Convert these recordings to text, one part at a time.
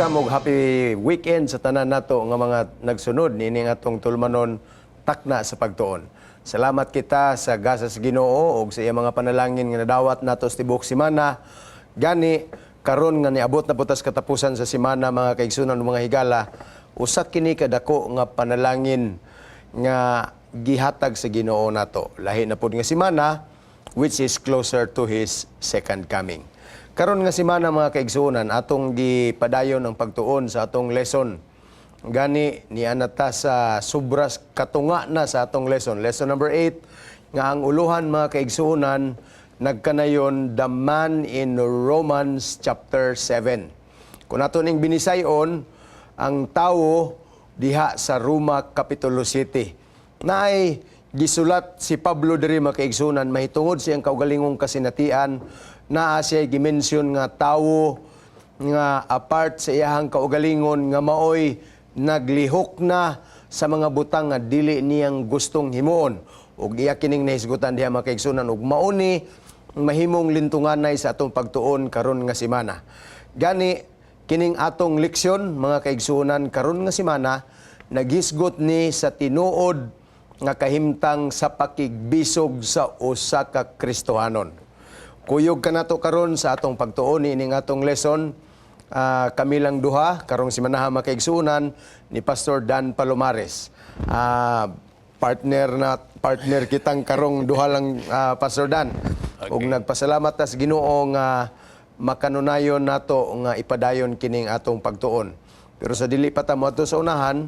Welcome ug happy weekend sa tanan nato nga mga nagsunod niining atong tulumanon, Takna sa Pagtuon. Salamat kita sa gasa sa Ginoo ug sa iyang mga panalangin nga nadawat nato sa tibuok semana. Gani karon nga niabot na pud ta sa katapusan sa semana, mga kaigsunan ug mga higala, usa kini kadako nga panalangin nga gihatag sa Ginoo nato. Lahi na pud nga semana, which is closer to His second coming. Karon nga semana, mga kaigsuonan, atong gipadayon ang pagtuon sa atong lesson. Gani niana ta sa sobras katunga na sa atong lesson. Lesson number 8 nga ang uluhan, mga kaigsuonan, nagkanayon "The Man in Romans chapter 7". Kung ato ning binisayon, ang tawo diha sa Roma Kapitulo 7. Naay gisulat si Pablo diri, mga kaigsunan, mahitungod siyang kaugalingong kasinatian, naa siya gimension nga tawo nga apart sa iyahang kaugalingon nga maoy naglihok na sa mga butang nga dili niyang gustong himuon, ug iya kining nahisgutan diha, mga kaigsunan, ug mauni mahimong lintunganay sa atong pagtuon karon nga semana. Gani kining atong leksyon, mga kaigsunan, karon nga semana, naghisgot ni sa tinuod nga kahimtang sa pakigbisog sa usa ka Kristohanon. Kuyog kanato karon sa atong pagtuon niining atong lesson. Kami lang duha karong semanaha, mga kaigsuonan, ni Pastor Dan Palomares. Partner na partner kitang karong duha lang, Pastor Dan. Ug nagpasalamat ta sa Ginoo nga makanunayon nato nga ipadayon kining atong pagtuon. Pero sa dili pa ta moadto sa unahan,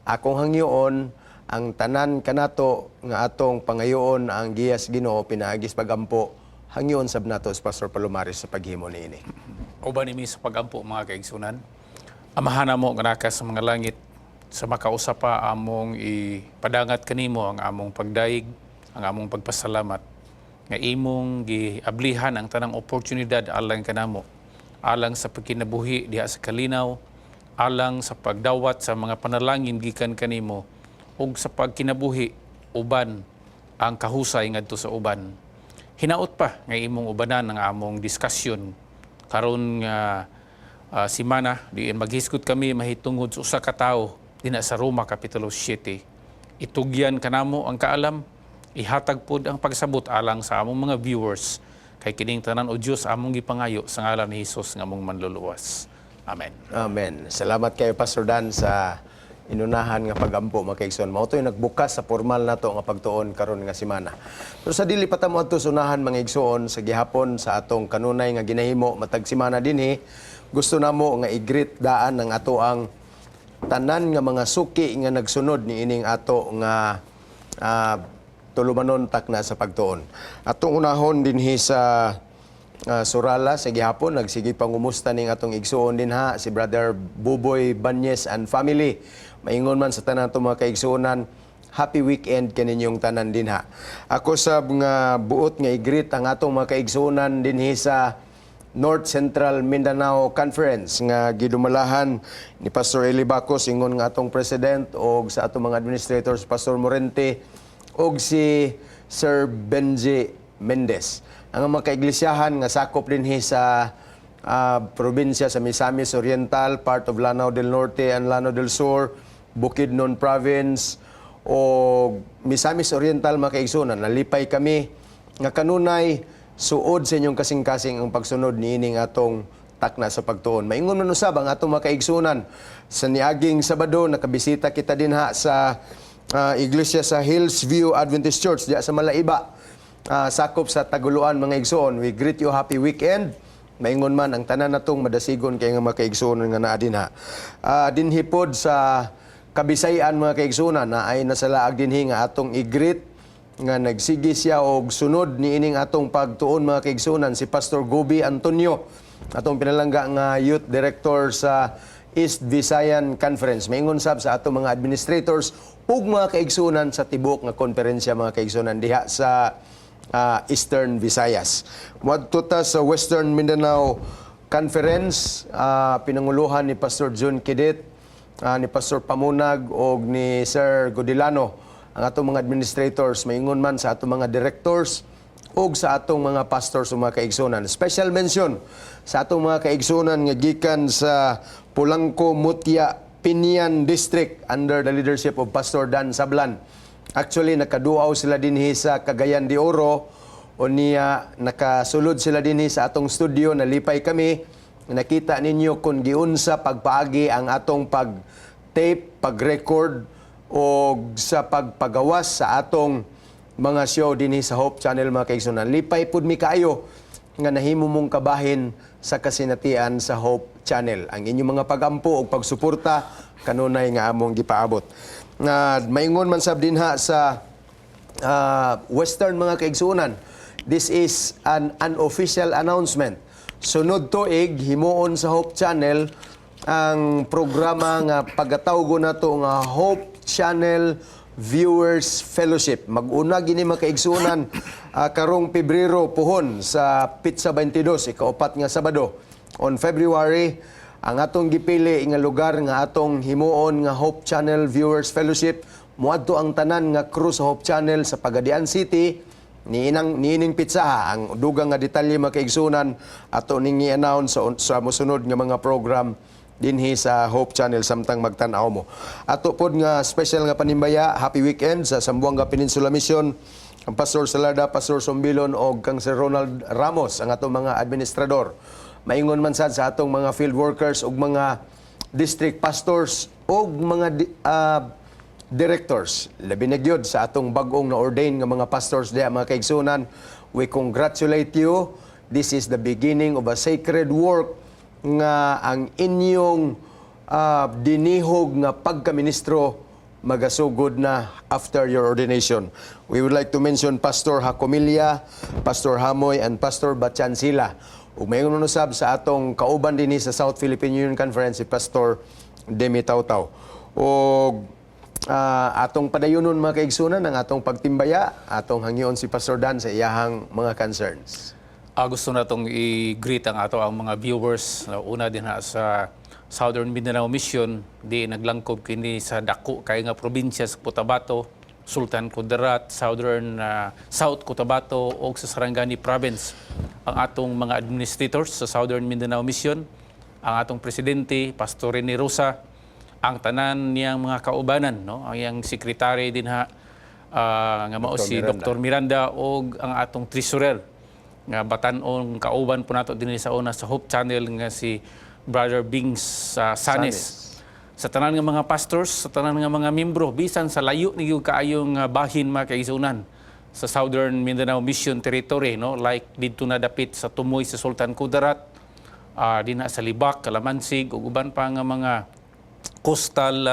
akong hangyoon ang tanan kanato nga atong pangayoon ang giya sa Ginoo pinaagi sa pagampo. Hangyoon sab nato si Pastor Palomares sa paghimo niini. Uban nimi sa pagampo, mga kaigsunan. Amahan namo nga naka sa mga langit, sa makausa pa among ipadangat kanimo ang among pagdayeg, ang among pagpasalamat nga imong giablihan ang tanang oportunidad alang kanamo, alang sa pagkinabuhi diha sa kalinaw, alang sa pagdawat sa mga panalangin gikan kanimo ug sa pagkinabuhi uban ang kahusay ngadto sa uban. Hinaot pa nga imong ubanan ang among diskusyon karon nga simana, diin maghisgot kami mahitungod sa usa ka tawo dinha sa Roma Kapitulo 7. Itugyan kanamo ang kaalam, ihatag pod ang pagsabot alang sa among mga viewers, kay kining tanan, o Dios, among gipangayo sa ngalan ni Hesus nga among manluluwas. Amen. Amen. Salamat kayo, Pastor Dan, sa inunahan nga pagampo, mga kaigsoon. Mao to'y nagbukas sa formal nato nga pagtuon karon nga semana. Pero sa dili pa ta moadto sa unahan, mga igsoon, sa gihapon sa atong kanunay nga ginahimo matag semana dinhi, gusto namo nga i-greet daan ang ato ang tanan nga mga suki nga nagsunod ni ining ato nga tulumanon, Takna sa Pagtuon. Atong unahon dinhi sa Surala, sa gihapon nagsige pangumusta ning atong igsuon dinha, si Brother Buboy Banyes and family. Maingon man sa tanan atong mga kaigsuonan, happy weekend kaninyong tanan dinha. Ako sab nga buot nga i-greet ang atong mga kaigsuonan dinhi sa North Central Mindanao Conference nga gidumalahan ni Pastor Eli Bacos, ingon nga atong president, og sa atong mga administrators, Pastor Morente og si Sir Benji Mendez. Ang mga kaiglisyahan nga sakop dinhi sa probinsya sa Misamis Oriental, part of Lanao del Norte and Lanao del Sur, Bukidnon Province o Misamis Oriental, mga kaigsunan, nalipay kami nga kanunay suod sa inyong kasing-kasing ang pagsunod niining atong Takna sa Pagtuon. Maingon man usab ang atong mga kaigsunan sa niaging Sabado, nakabisita kita dinha sa iglesia sa Hillsview Adventist Church diha sa Malaiba. Sakop sa Taguluan, mga igsoon. We greet you, happy weekend. Maingon man ang tanan natong madasigon kay nga mga kaigsuonan nga naa dinha. Dinhi pod sa Kabisayan, mga kaigsuonan, na ay nasalaag dinhi nga atong i-greet nga nagsige siya og sunod niining atong pagtuon, mga kaigsuonan, si Pastor Gobi Antonio, atong pinalangga nga youth director sa East Visayan Conference. Maingon sab sa atong mga administrators ug mga kaigsuonan sa tibuok nga konferensya, mga kaigsuonan, diha sa Eastern Visayas. Muadto ta sa Western Mindanao Conference, pinanguluhan ni Pastor John Kidet, ni Pastor Pamunag og ni Sir Godilano ang atong mga administrators. Maingon man sa atong mga directors ug sa atong mga pastors ug mga kaigsunan. Special mention sa atong mga kaigsunan nga gikan sa Pulangko, Mutya, Pinian District under the leadership of Pastor Dan Sablan. Actually, nakaduaw sila dinhi sa Cagayan de Oro unya nakasulod sila dinhi sa atong studio. Nalipay kami. Nakita ninyo kung giunsa pagpaagi ang atong pag-tape, pag-record o sa pagpagawas sa atong mga show dinhi sa Hope Channel, mga kaigsunan. Lipay pud mi kaayo nga nahimo mong kabahin sa kasinatian sa Hope Channel. Ang inyong mga pagampo ug pagsuporta kanunay nga among gipaabot. Nga maingon man sab dinha sa Western, mga kaigsunan. This is an unofficial announcement. Sunod tuig, himuon sa Hope Channel ang programa nga pagatawgo nato nga Hope Channel Viewers Fellowship. Mag-una gini, mga kaigsunan, karong Pebrero puhon sa Pizza 22, ikaupat nga Sabado. On February, ang atong gipili nga lugar nga atong himuon nga Hope Channel Viewers Fellowship, muadto ang tanan nga crew sa Hope Channel sa Pagadian City niinang niining pizza. Ang dugang nga detalye, mga kaigsunan, ato ning i-announce sa mosunod nga mga program dinhi sa Hope Channel samtang magtan-aw mo. Ato pod nga special nga panimbaya, happy weekend sa Zamboanga Peninsula Mission, ang Pastor Salada, Pastor Sombilon og kang Sir Ronald Ramos, ang atong mga administrador. Maingon man sad sa atong mga field workers ug mga district pastors ug mga directors. Labi na gyud sa atong bag-ong na-ordain nga mga pastors diha, mga kaigsunan. We congratulate you. This is the beginning of a sacred work nga ang inyong dinihog nga pagkaministro magasugod na after your ordination. We would like to mention Pastor Hacomilia, Pastor Hamoy, and Pastor Bachansila. Ug mayon usab sa atong kauban dinhi sa South Philippine Union Conference, si Pastor Demi Tautaw. Og atong padayonon, mga kaigsunan, ang atong pagtimbaya, atong hangyoon si Pastor Dan sa iyahang mga concerns. Gusto natong i-greet ang ato ang mga viewers. Una din ha sa Southern Mindanao Mission, di naglangkob kini sa dako kay nga probinsya sa Cotabato, Sultan Kudarat, Southern South Cotabato ug sa Sarangani Province. Ang atong mga administrators sa Southern Mindanao Mission, ang atong presidente Pastor Rene Rosa, ang tanan niyang mga kaubanan, no, ang iyang sekretary dinha nga mao Dr. si Miranda. Dr. Miranda og ang atong treasurer nga batan-ong kauban po nato dinhi sa una sa Hope Channel nga si Brother Bings Sanes. Sa tanan nga mga pastors, sa tanan nga mga membro, bisan sa layo ni gyud kaayong bahin, mga kaigsunan, sa Southern Mindanao Mission Territory, no, like didto na dapit sa Tumoy sa Sultan Kudarat, dinha sa Libak, Kalamansig ug uban pa nga mga coastal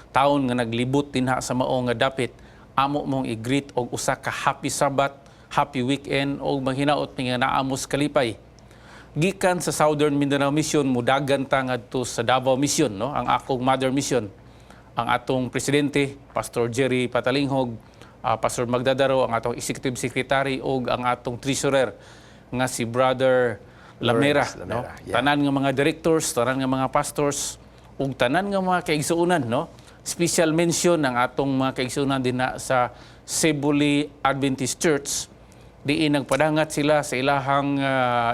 town nga naglibot dinha sa mao nga dapit, amo mong i-greet og usa ka happy Sabbath, happy weekend og manghinaot mi nga naa mos kalipay. Gikan sa Southern Mindanao Mission, mudagan ta ngadto sa Davao Mission, no, ang akong mother mission. Ang atong presidente, Pastor Jerry Patalinghog, Pastor Magdadaro ang atong executive secretary ug ang atong treasurer nga si Brother Lamera, Lawrence no? Lamera, yeah. Tanan nga mga directors, tanan nga mga pastors ug tanan nga mga kaigsuonan, no? Special mention ang atong mga kaigsuonan dinha sa Sebuli Adventist Church diin nagpadangat sila sa ilahang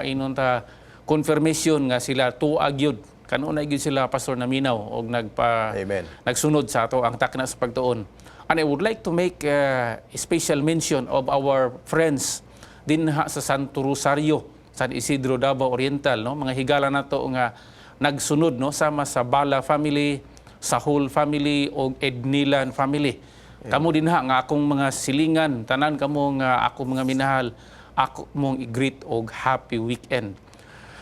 inon ta confirmation nga sila tuag gyud kanunay gyud sila, Pastor, naminaw og nagpa Amen. Nagsunod sa ato ang takna sa pagtuon. And I would like to make a special mention of our friends dinha sa Santo Rosario, San Isidro, Davao Oriental, no, mga higala nato nga nagsunod, no, sama sa Bala family, sa whole family og Ednilan family. Kamo dinha nga akong mga silingan, tanan kamo nga ako mga minahal, ako mong i-greet og happy weekend.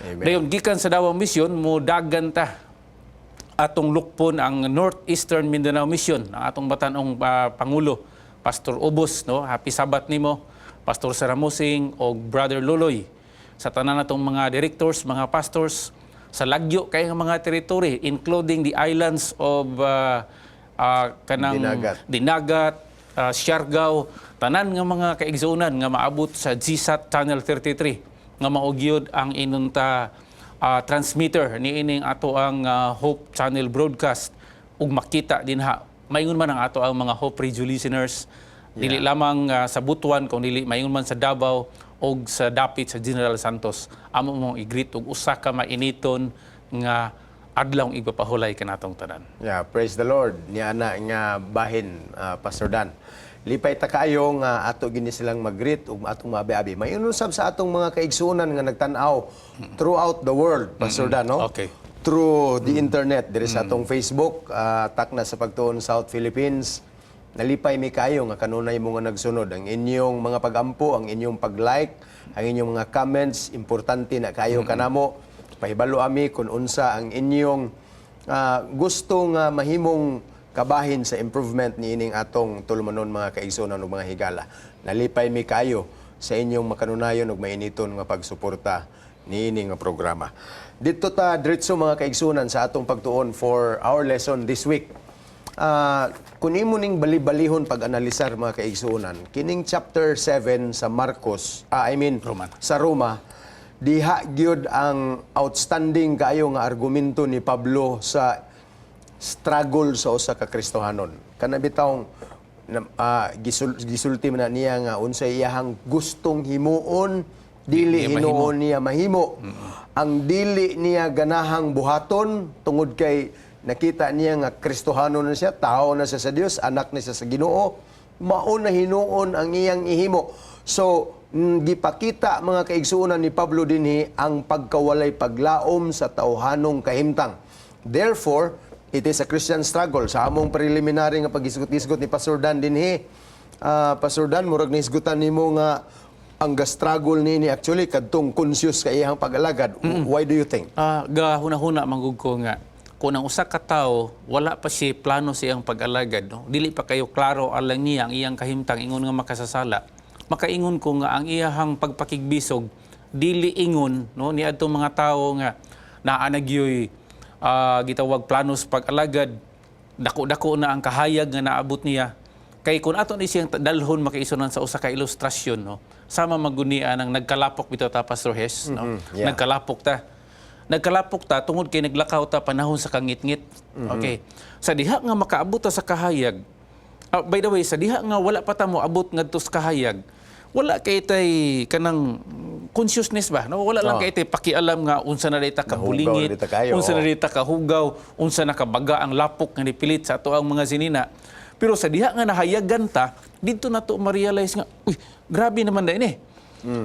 Amen. Dayon gikan sa Davao Mission, mo dagan ta, atong lukpon ang Northeastern Mindanao Mission, ang atong batan-ong pangulo, Pastor Ubos, no? Happy Sabbath nimo, Pastor Saramusing og Brother Luloy. Sa tanan natong mga directors, mga pastors sa lagyo kay nga mga territory, including the islands of kanang Dinagat. Dinagat, Siargao, tanan nga mga kaigsuonan nga maabot sa GSAT Channel 33 nga mao gyud ang inunta transmitter niining ato ang Hope Channel broadcast ug makita dinha. Maingon man ang ato ang mga Hope Radio listeners Dili lamang sa Butuan kung dili maingon man sa Davao og sa dapit sa General Santos. Amo mong i-greet og usa ka mainiton nga adlaw igpapahulay kanatong tanan. Yeah, praise the Lord. Niya na nga bahin, Pastor Dan. Lipay ta kaayo nga ato gini silang mag-greet ug atong maabi-abi. May usab sa atong mga kaigsuonan nga nagtan-aw throughout the world, Pastor Dan, no? Okay. Through the internet, diri sa atong Facebook, Takna sa Pagtuon South Philippines. Nalipay mi kaayo nga kanunay mo nga nagsunod ang inyong mga pagampo, ang inyong pag-like, ang inyong mga comments, importante na kaayo kanamo. Pahibalo ami kung unsa ang inyong gusto nga mahimong kabahin sa improvement niining atong tulumanon, mga kaigsuonan ug mga higala. Nalipay mi kaayo sa inyong makanunayon ug mainiton nga pagsuporta niini nga programa. Dito ta diretso, mga kaigsuonan, sa atong pagtuon for our lesson this week. Kung imo ning bali-balihon pag-analisar, mga kaigsuonan, kining chapter 7 sa Marcos, I mean Roman. sa Roma, diha gyud ang outstanding kaayo nga argumento ni Pablo sa struggle sa usa ka Kristohanon. Kana bitawng gisulti man na niya nga unsay iyahang gustong himuon, dili Di niya hinuon niya mahimo. Ang dili niya ganahang buhaton tungod kay nakita niya nga Kristohanon na siya, tao na siya sa Dios, anak na siya sa Ginoo, mao na hinuon ang iyang ihimo. So, gipakita, mga kaigsuonan, ni Pablo dinhi ang pagkawalay paglaom sa tawhanong kahimtang. Therefore, it is a Christian struggle. Sa among preliminary nga paghisgot-hisgot ni Pastor Dan dinhi, Pastor Dan, murag nahisgutan nimo nga ang ga-struggle nini actually kadtong conscious ka iyang pag-alagad. Why do you think? Gahuna-huna manggug ko nga kung ang usa ka tawo wala pa siya plano sa iyang pag-alagad, no? Dili pa kayo klaro alang niya ang iyang kahimtang ingon nga makasasala, makaingon ko nga ang iyahang pagpakigbisog dili ingon, no, ni adtong mga tawo nga naa na gyoy gitawag plano sa pag-alagad, dako-dako na ang kahayag nga naabot niya. Kay kung ato ni siyang dalhon makaisunan sa usa ka ilustrasyon, no, sama magunian ang nagkalapok bitaw ta, Pastor Hes, no? Nagkalapok ta. Nagkalapok ta tungod kay naglakaw ta panahon sa kangitngit. Okay. Sa diha nga makaabot ta sa kahayag. By the way, sa diha nga wala pa ta mo abot ngadto sa kahayag, wala kay tay kanang consciousness ba, no? Wala lang kay tay pakialam nga unsa na ta kabulingit, Nahugaw na ta kayo, unsa na oh. ta kahugaw, unsa na kabaga ang lapok nga nipilit sa ato ang mga sinina. Pero sa diha nga nahayagan ta, didto na to ma-realize nga, uy, grabe naman na ini.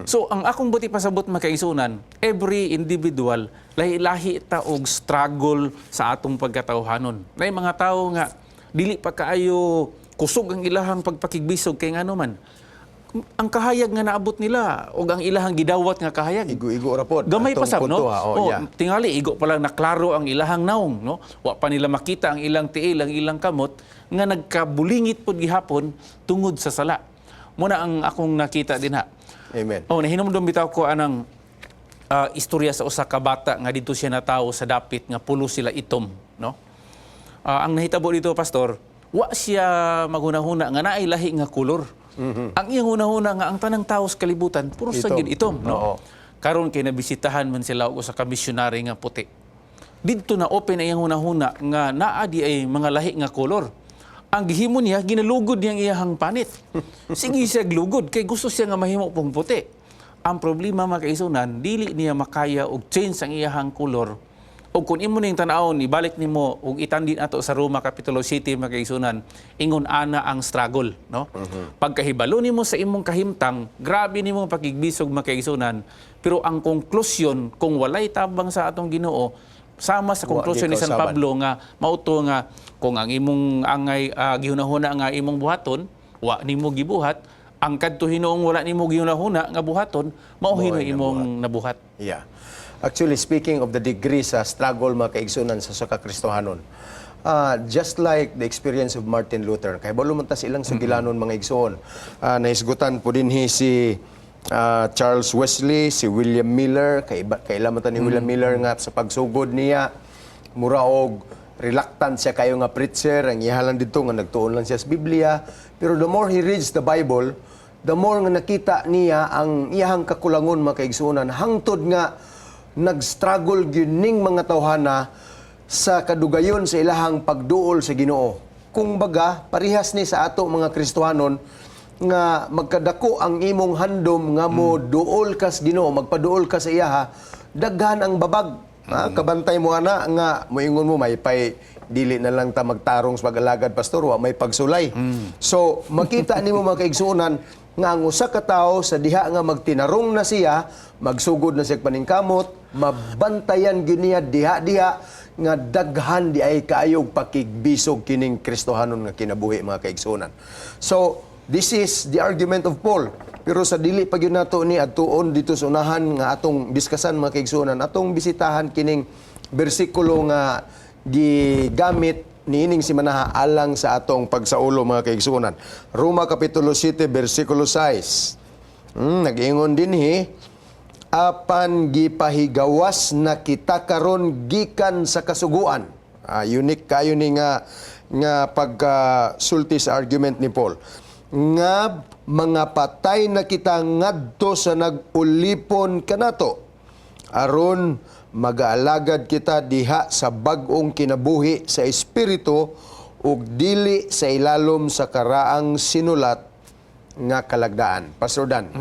So ang akong buot ipasabot, mga kaigsuonan, every individual lahi-lahi ta og struggle sa atong pagkatawhanon. Nay mga tawo nga dili pa kaayo kusog ang ilahang pagpakigbisog kay ngano man ang kahayag nga naabot nila og ang ilahang gidawat nga kahayag Igo-igo ra pod. gamay pa Atong sab, no? punto, ha? Oh, Oh, yeah. tingali igo pa lang naklaro ang ilahang naong, no? Wa pa nila makita ang ilang tiil, ang ilang kamot nga nagkabulingit pod gihapon tungod sa sala. Muna ang akong nakita dinha. Amen. Oh, nahinumdum bitaw ko anang istorya sa usa ka bata nga didto siya natawo sa dapit nga pulo sila itom, no? Ang nahitabo dito, Pastor, wa siya maghunahuna nga naay lahi nga kolor. Ang iyang hunahuna nga ang tanang tao sa kalibutan puro sa Itom. gid itom, no? Oo. Karon kay nabisitahan man sila og usa ka misyonary nga puti. Didto na open ang iyang hunahuna nga naa di ay mga lahi nga kolor. Ang gihimo niya, ginalugod niya ang iyahang panit. Sige siya glugod kay gusto siya nga mahimo pong puti. Ang problema, mga kaigsuonan, dili niya makaya og change ang iyahang kolor. O kung imo ning tan-awon, ibalik nimo ug itandin ato sa Roma Kapitulo 7, mga kaigsuonan, ingon ana ang struggle, no? Pagkahibalo nimo sa imong kahimtang, grabe nimo pakigbisog, mga kaigsuonan, pero ang konklusyon kung walay tabang sa atong Ginoo, sama sa Wa konklusyon ni San gikausaban. Pablo nga mauto nga kung ang imong angay gihunahuna nga imong buhaton, wa nimo gibuhat, ang kadto hinuong wala nimo gihunahuna nga buhaton, mao Mao hinoy ay imong nabuhat. Yeah. Actually, speaking of the degree sa struggle, mga kaigsunan, sa usa ka Kristohanon, just like the experience of Martin Luther, kay balo man ta sa ilang sugilanon, mga igsoon, nahisgutan po dinhi si Charles Wesley, si William Miller, kay kaila man ta ni William Miller nga sa pagsugod niya, mura og reluctant siya kayo nga preacher, ang iya lang dito nga nagtuon lang siya sa Biblia. Pero the more he reads the Bible, the more nga nakita niya ang iyahang kakulangon, mga kaigsuonan, hangtod nga nag-struggle gyud ning mga tawhana sa kadugayon sa ilahang pagduol sa Ginoo. Kung baga, parihas ni sa ato mga Kristohanon. Nga magkadako ang imong handom nga mo duol kas Ginoo, magpaduol ka sa iyaha, daghan ang babag. Ha, kabantay mo ana nga moingon mo may pay dili na lang ta magtarong sa pag-alagad, pastor, wa may pagsulay. So makita nimo, mga kaigsuonan, nga ang usa ka tawo sa diha nga magtinarong na siya, magsugod na siya paningkamot, mabantayan gyud niya diha-diha nga daghan di ay kaayog pakigbisog kining Kristohanon nga kinabuhi, mga kaigsuonan. So this is the argument of Paul. Pero sa dili pa gyud nato ni adtuon dito sa unahan nga atong diskasan, mga kaigsuonan, atong bisitahan kining bersikulo nga gigamit niining simanaha alang sa atong pagsaulo, mga kaigsuonan. Roma Kapitulo 7 bersikulo 6. Nag-ingon dinhi, "Apan gipahigawas na kita karon gikan sa kasuguan." Unique kayo ni nga pagkasulti sa argument ni Paul. Nga mga patay na kita ngadto sa nag-ulipon kanato aron magaalagad kita diha sa bag-ong kinabuhi sa espiritu ug dili sa ilalom sa karaang sinulat nga kalagdaan. Pastor Dan,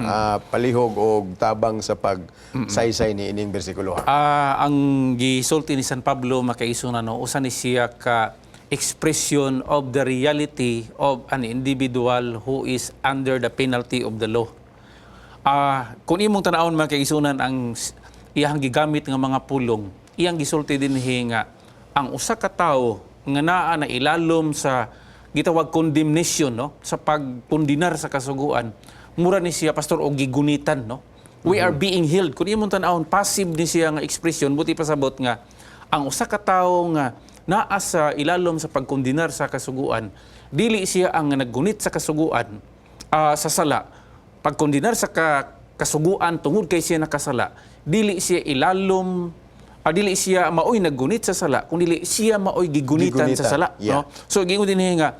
palihog og tabang sa pagsaysay ni ining bersikulo, ha. Ang gisulti ni San Pablo, makaigsuonan, no, usa ni siya ka expression of the reality of an individual who is under the penalty of the law. Kung imong tan-awon, mga kaigsuonan, ang iyang gigamit nga mga pulong, iyang gisulti dinhi nga ang usa ka tawo nga naa na ilalom sa gitawag condemnation, no, sa pagkundinar sa kasuguan, mura ni siya, pastor, og gigunitan, no. We are being healed. Kung imong tan-awon, passive ni siya nga expression, buot ipasabot nga ang usa ka tawo nga naa sa ilalom sa pagkundinar sa kasuguan, dili siya ang naggunit sa kasuguan sa sala. Pagkundinar sa kasuguan tungod kay siya nakasala, dili siya ilalom, dili siya maoy naggunit sa sala, kun dili siya maoy gigunitan sa Gigunitan, sala, no? So giingon din nga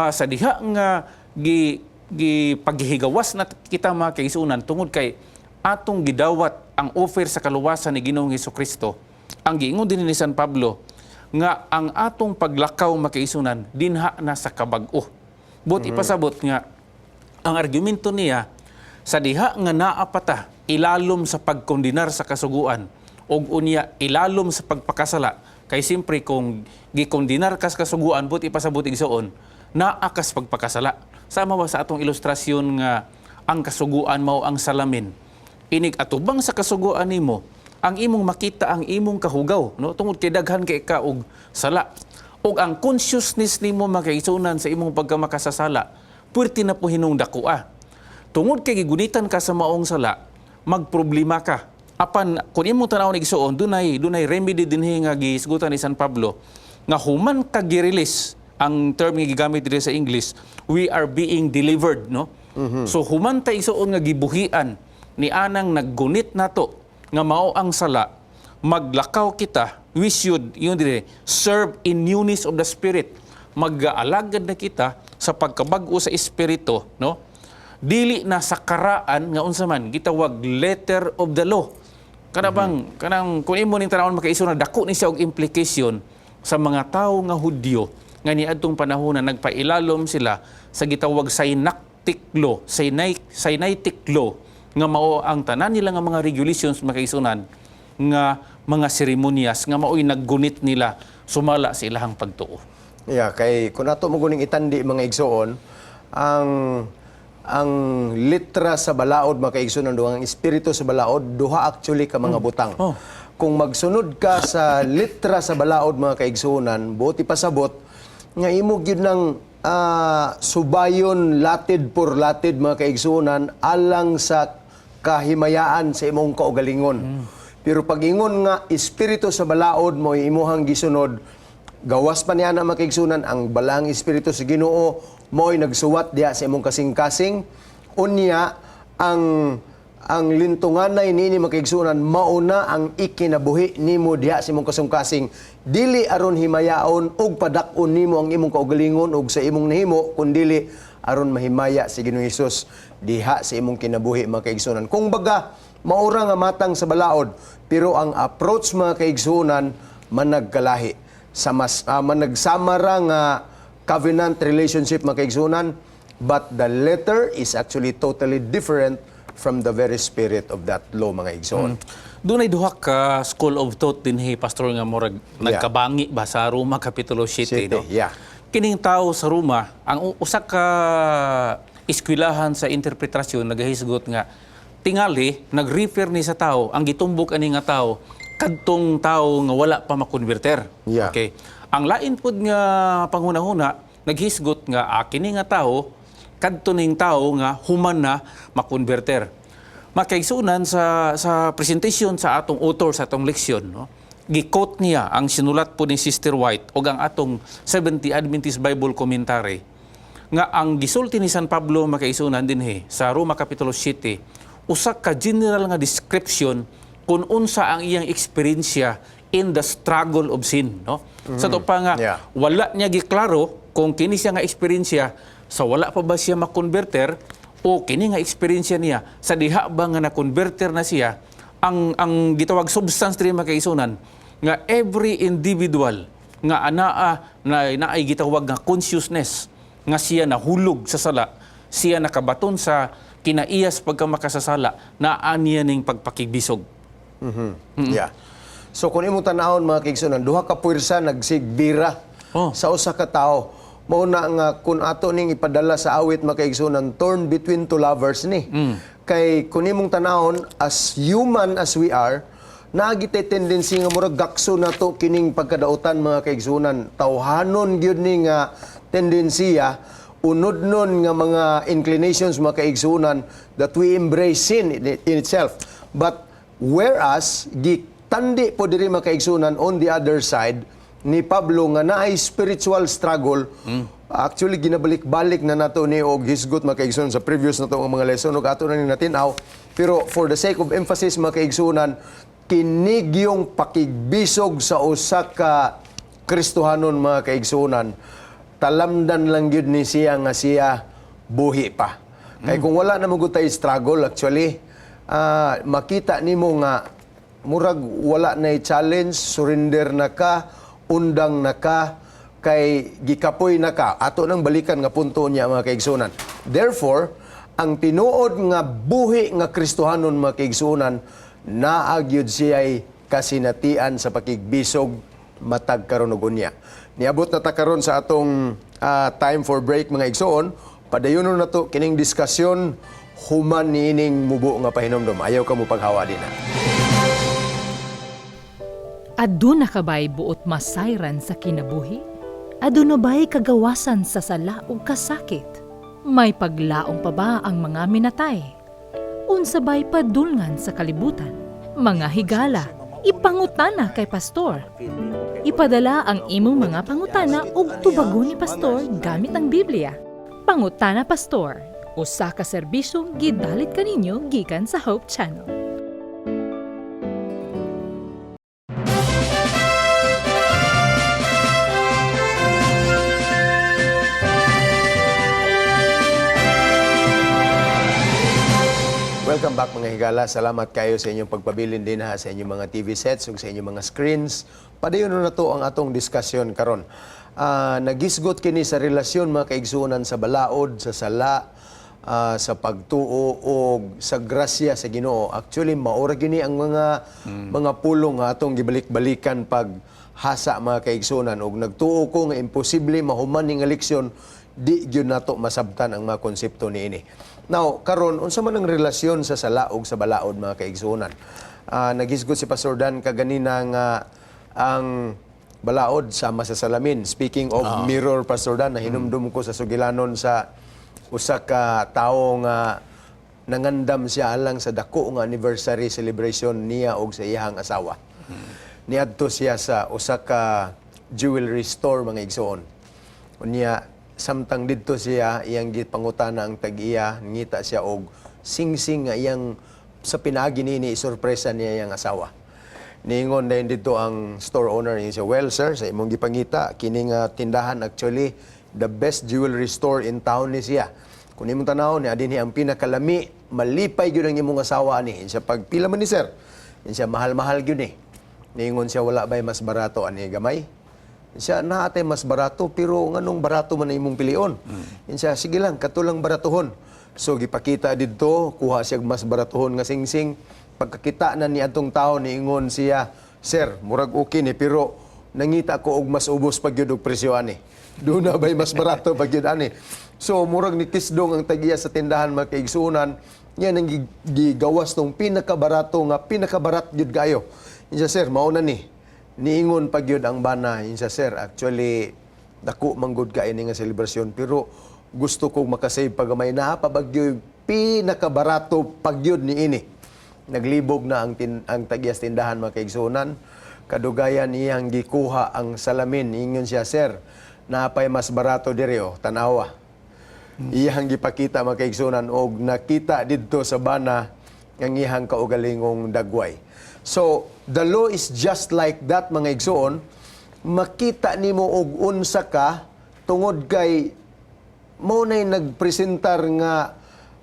sa diha nga gi gi paghigawas na kita, mga kaigsuonan, tungod kay atong gidawat ang offer sa kaluwasan ni Ginoong Kristo, ang giingon din ni San Pablo nga ang atong paglakaw, makaigsuonan, dinha na sa kabag-o. Buot ipasabot nga ang argumento niya, sa diha nga naa pa ta ilalom sa pagkondenar sa kasuguan og unya ilalom sa pagpakasala, kay siyempre kung gikondenar kas kasuguan, buot ipasabot, igsoon, naa kas pagpakasala. Sama ba sa atong ilustrasyon nga ang kasuguan mao ang salamin, inig atubang sa kasuguan nimo, ang imong makita ang imong kahugaw, no, tungod kay daghan kay ka og sala, ug ang consciousness nimo, makaigsuonan, sa imong pagkamakasasala puwerte na po hinung dakua. Tungod kay gigunitan ka sa maong sala, magproblema ka. Apan kung imong tan-awon, igsuon, dunay remedy dinhi nga gisgutan ni San Pablo nga human ka gi-release. Ang term nga gigamit diri sa English, "We are being delivered," no? So human ta, igsuon, nga gibuhian ni anang naggunit nato nga mao ang sala, maglakaw kita, we should yun dire serve in newness of the spirit. Mag-aalagad na kita sa pagkabag-o sa espiritu, no, dili na sa karaan nga unsa man gitawag letter of the law. Kana bang kanang kung imo ning tan-awon, makaigsuon, na dako ni siya og implication sa mga tawo nga Hudyo nga niadtong panahon na nagpailalom sila sa gitawag Sinaitic law, Sinaitic law, nga mao ang tanan nila nga mga regulations, makaigsuonan, nga mga seremonyas nga maoy naggunit nila sumala sa ilahang pagtuo. Yeah, kay kung ato mo guning itandi, mga igsoon, ang litra sa balaod, mga kaigsoon, ang espiritu sa balaod, duha actually ka mga butang. Kung magsunod ka sa litra sa balaod, mga kaigsuonan, buot ipasabot nga imo gyud ng subayon latid por latid, mga kaigsuonan, alang sa kahimayaan sa imong kaugalingon. Pero pag ingon nga espiritu sa balaod mo imuhang gisunod, gawas pa niya na, makaigsuonan, ang balaang espiritu sa Ginoo mo'y nagsuwat diha sa imong kasing-kasing. Unya ang lintunganay nini, makaigsuonan, mauna ang ikinabuhi nimo diha sa imong kasing-kasing, dili aron himayaon ug padak-on nimo ang imong kaugalingon ug sa imong nahimo, kundili aron mahimaya si Ginoong Hesus diha sa imong kinabuhi, mga kaigsuonan. Kung baga maura nga matang sa balaod, pero ang approach, mga kaigsuonan, managkalahi sa mas managsama ra nga covenant relationship, mga kaigsuonan. But the letter is actually totally different from the very spirit of that law, mga igsoon. Dunay duha ka school of thought dinhi, Pastor, nga murag nagkabangi ba sa Roma kapitulo 7, 7, no? Yeah. Kining tao sa Roma, ang usa ka eskwelahan sa interpretasyon nagahisgot nga tingali nag-refer ni sa tao, ang gitumbok ani nga tao kadtong tao nga wala pa makonverter. Okay. Ang lain pod nga panghunahuna naghisgot nga kini nga tao kadto ning tao nga human na makonverter. Makaigsunan, sa presentation sa atong author sa atong leksyon, no, gi-quote niya ang sinulat po ni Sister White o ang atong 70 Adventist Bible Commentary nga ang gisulti ni San Pablo, makaigsunan, dinhi sa Roma kapitulo 7, usa ka general nga description kung unsa ang iyang eksperyensya in the struggle of sin, no, sa to pa nga wala niya giklaro kung kini siya nga eksperyensya sa wala pa ba siya makonverter o kini nga eksperyensya niya sa diha ba nga na-converter na siya. Ang gitawag substance diri, makaigsunan, nga every individual nga anaa na naay gitawag nga consciousness nga siya nahulog sa sala, siya nakabaton sa kinaiyas pagka makasasala, naa niya ning pagpakigbisog. Yeah. So kung imong tanahon, mga kaigsunan, duha ka puwersa nagsigbira sa usa ka tawo. Mao na nga kung ato ning ipadala sa awit, mga kaigsunan, torn between two lovers ni. Kay kung imong tanahon, as human as we are, naa gitay tendency nga murag gakso nato kining pagkadautan, mga kaigsunan. Tawhanon gyud ni nga tendensiya, unodnon nga mga inclinations, mga kaigsunan, that we embrace sin in itself. But whereas, gitandi po diri, mga kaigsunan, on the other side, ni Pablo nga naay spiritual struggle. Actually, ginabalik-balik na nato ni og hisgot, mga kaigsunan, sa previous na to ang mga lesson ug ato na ni natin-aw. Pero for the sake of emphasis, mga kaigsunan, kinig yung pakigbisog sa usa ka Kristohanon, mga kaigsunan, talamdan lang gyud ni siya nga siya buhi pa. Kay kung wala na mo gud tay struggle actually, makita nimo nga murag wala na challenge, surrender na ka, undang na ka, kay gikapoy na ka. Ato nang balikan nga punto niya, mga kaigsunan. Therefore, ang tinuod nga buhi nga Kristohanon, mga kaigsunan, naa gyud siya'y kasinatian sa pakigbisog matag karon ug unya. Niabot na ta karon sa atong time for break, mga igsoon. Padayonon na to kining diskusyon human niining mubo nga pahinomdom. Ayaw ka mo paghawa din na. Aduna ka ba'y buot masayran sa kinabuhi? Aduna ba'y kagawasan sa sala ug kasakit? May paglaom pa ba ang mga minatay? Unsa ba'y padulngan sa kalibutan? Mga higala, ipangutana kay pastor. Ipadala ang imong mga pangutana ug tubagon ni pastor gamit ang Biblia. Pangutana Pastor, usa ka serbisyong gidalit kaninyo gikan sa Hope Channel. Welcome back, mga higala. Salamat kayo sa inyong pagpabilin din ha, sa inyong mga TV sets ug sa inyong mga screens. Padayon na to ang atong diskusyon karon. Nagisgot kini sa relasyon, mga kaigsuonan, sa balaod, sa sala, sa pagtuo o sa grasya sa Ginoo. Actually, maura gini ang mga pulong nga atong gibalik-balikan pag hasa, mga kaigsuonan, ug nagtuo ko nga imposible mahuman ning nga leksyon di gyud nato masabtan ang mga konsepto niini. Now, karon unsa man ang relasyon sa sala ug sa balaod, mga kaigsuonan? Nagisgot si Pastor Dan kaganina nga ang balaod sama sa salamin. Speaking of mirror, Pastor Dan, nahinumdum ko sa sugilanon sa usa ka tawo nga nangandam siya alang sa dako nga anniversary celebration niya og sa iyang asawa. Niadto siya sa usa ka jewelry store, mga igsoon. Unya, samtang didto siya, iyang gipangutana ang tag-iya, ngita siya og singsing nga iyang sa pinaagi niini isorpresa niya iyang asawa. Niingon dayon didto ang store owner niya siya, "Well sir, sa imong gipangita, kini nga tindahan actually the best jewelry store in town ni siya. Kung imong tanawon ni dinhi ang pinakalami, malipay gyud ang imong asawa ani." Siya, "Pagpila man ni, sir?" Siya, "Mahal-mahal gyud ni." Niingon siya, "Wala ba'y mas barato ani gamay?" Siya, naa tay mas barato, pero nganong barato man na imong pilion? Siya, sige lang, kato lang baratuhon. So gipakita didto, kuha siya mas baratuhon nga singsing. Pagkakita na ni atong tao, niingon siya, "Sir, murag okay ni, pero nangita ko og mas ubos pag yun og presyo ani. Duna ba'y mas barato pag yun ani?" So murag ni kisdong ang tagiya sa tindahan, mga kaigsuonan, yan ang gigawas tong pinakabarato nga pinakabarat gyud kayo. Siya, "Sir, mao na ni." Niingon pag yun ang bana, siya, "Sir, actually, dako manggod ka ini nga selebrasyon, pero gusto kong makasave pagamay, naa pa bagyo pinakabarato pag yun ni ini." Naglibog na ang tagyas tindahan, mga kaigsuonan. Kadugayan iyang gikuha ang salamin. Ingon siya, "Sir, naa pay mas barato diri oh, tanawa." Iyang gipakita, mga kaigsuonan, og nakita didto sa bana ang iyang kaugalingong dagway. So, the law is just like that, mga igsoon. Makita nimo og unsa ka tungod kay mao nay nagpresentar nga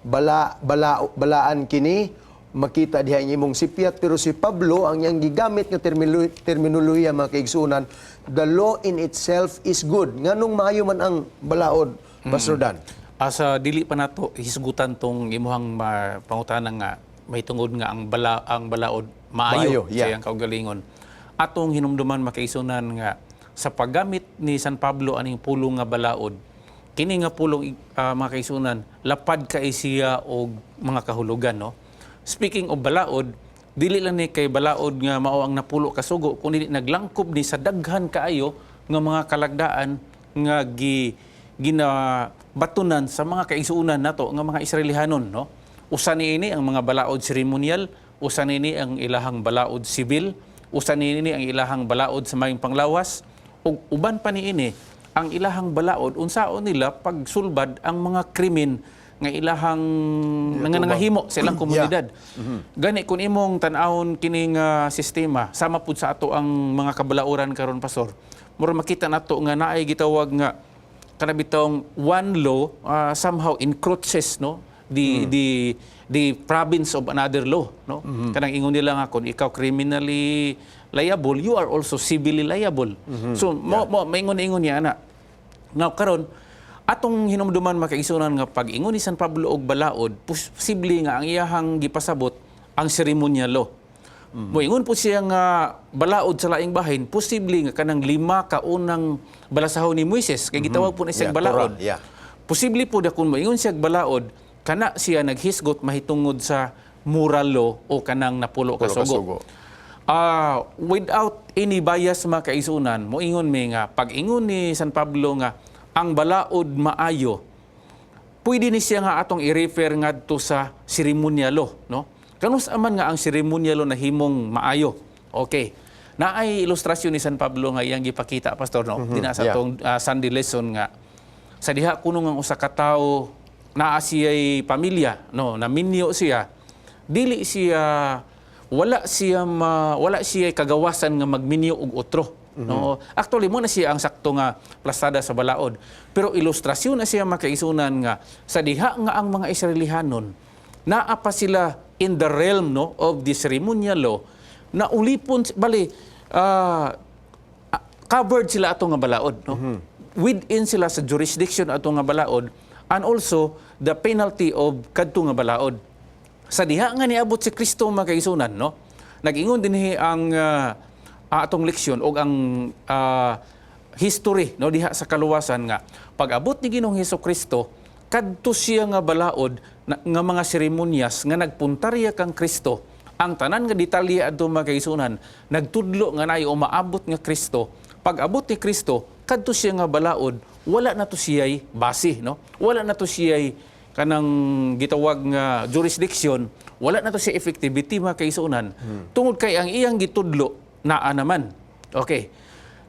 bala, bala balaan kini, makita diha ang imong sipyat. Pero si Pablo, ang iyang gigamit nga terminolohiya, mga kaigsuonan, the law in itself is good. Nganong maayo man ang balaod, Pastor Dan? Asa dili pa nato hisgutan tong imuhang pangutana nga may tungod nga ang balaod maayo, Maayo, yeah. sa iyang kaugalingon. Atong hinumduman, makaigsuonan, nga sa paggamit ni San Pablo aning pulong nga balaod, kini nga pulong, mga kaigsuonan, lapad kay siya og mga kahulugan, no? Speaking of balaod, dili lang ni kay balaod nga mao ang napulo ka sugo, kundi naglangkob ni sa daghan kaayo nga mga kalagdaan nga ginabatunan sa mga kaigsuonan nato nga mga Israelihanon, no? Usa niini ang mga balaod seremonial, usa niini ang ilahang balaod sibil, usa niini ang ilahang balaod sa maayong panglawas, ug uban pa niini ang ilahang balaod unsaon nila pagsulbad ang mga krimen nga ilahang nangahimo sa ilang komunidad. Gani kung imong tan-awon kining sistema sama pud sa ato ang mga kabalauran karon, Pastor. Mura makita nato nga naay gitawag nga kana bitong one law somehow encroaches, no, the province of another law, no? Kanang ingon nila nga kung ikaw criminally liable, you are also civilly liable. So mo maingon-ingon niya ana. Now karon, atong hinumduman, makaigsuonan, nga pag ingon ni San Pablo og balaod, posible nga ang iyahang gipasabot ang seremonial law. Moingon po siya nga balaod sa laing bahin, posible nga kanang lima ka unang balasahon ni Moises kay gitawag po na siyang balaod. Torah, yeah. Posible po na kung moingon siya balaod, kana siya naghisgot mahitungod sa moral law o kanang napulo ka Pulo ka sugo. sugo. Without any bias, mga kaigsuonan, moingon mi nga pag ingon ni San Pablo nga ang balaod maayo, pwede ni siya nga atong i-refer ngadto sa seremonial law, no? Kanus aman nga ang seremonial law nahimong maayo? Okay. Naay ilustrasyon ni San Pablo nga iyang gipakita, Pastor, no? Dina sa atong Sunday lesson nga sa diha kuno nga usa ka tawo naa siya'y pamilya, no, naminyo siya, dili siya wala siya kagawasan nga magminyo og otro, no? Actually, mo na siya ang sakto nga plastada sa balaod, pero ilustrasyon na siya, makaigsuonan, nga sa diha nga ang mga Israelihanon naa pa sila in the realm, no, of the ceremonial law na ulipon bali covered sila ato nga balaod, no? Within sila sa jurisdiction ato nga balaod and also the penalty of kadto nga balaod. Sa diha nga niabot si Kristo, mga kaigsuonan, no, nag-ingon dinhi ang atong leksyon og ang history, no, diha sa kaluwasan nga pag-abot ni Ginoong Hesus Kristo, kadto siya nga balaod na, nga mga seremonyas nga nagpuntarya kang Kristo. Ang tanan nga detalye adto, mga kaigsuonan, nagtudlo nga naay umaabot nga Kristo. Pag abot ni Kristo, kadto siya nga balaod wala na to siya'y base, no? Wala na to siya'y kanang gitawag nga jurisdiction, wala na to siya effectivity, mga kaigsuonan, tungod kay ang iyang gitudlo naa naman. Okay,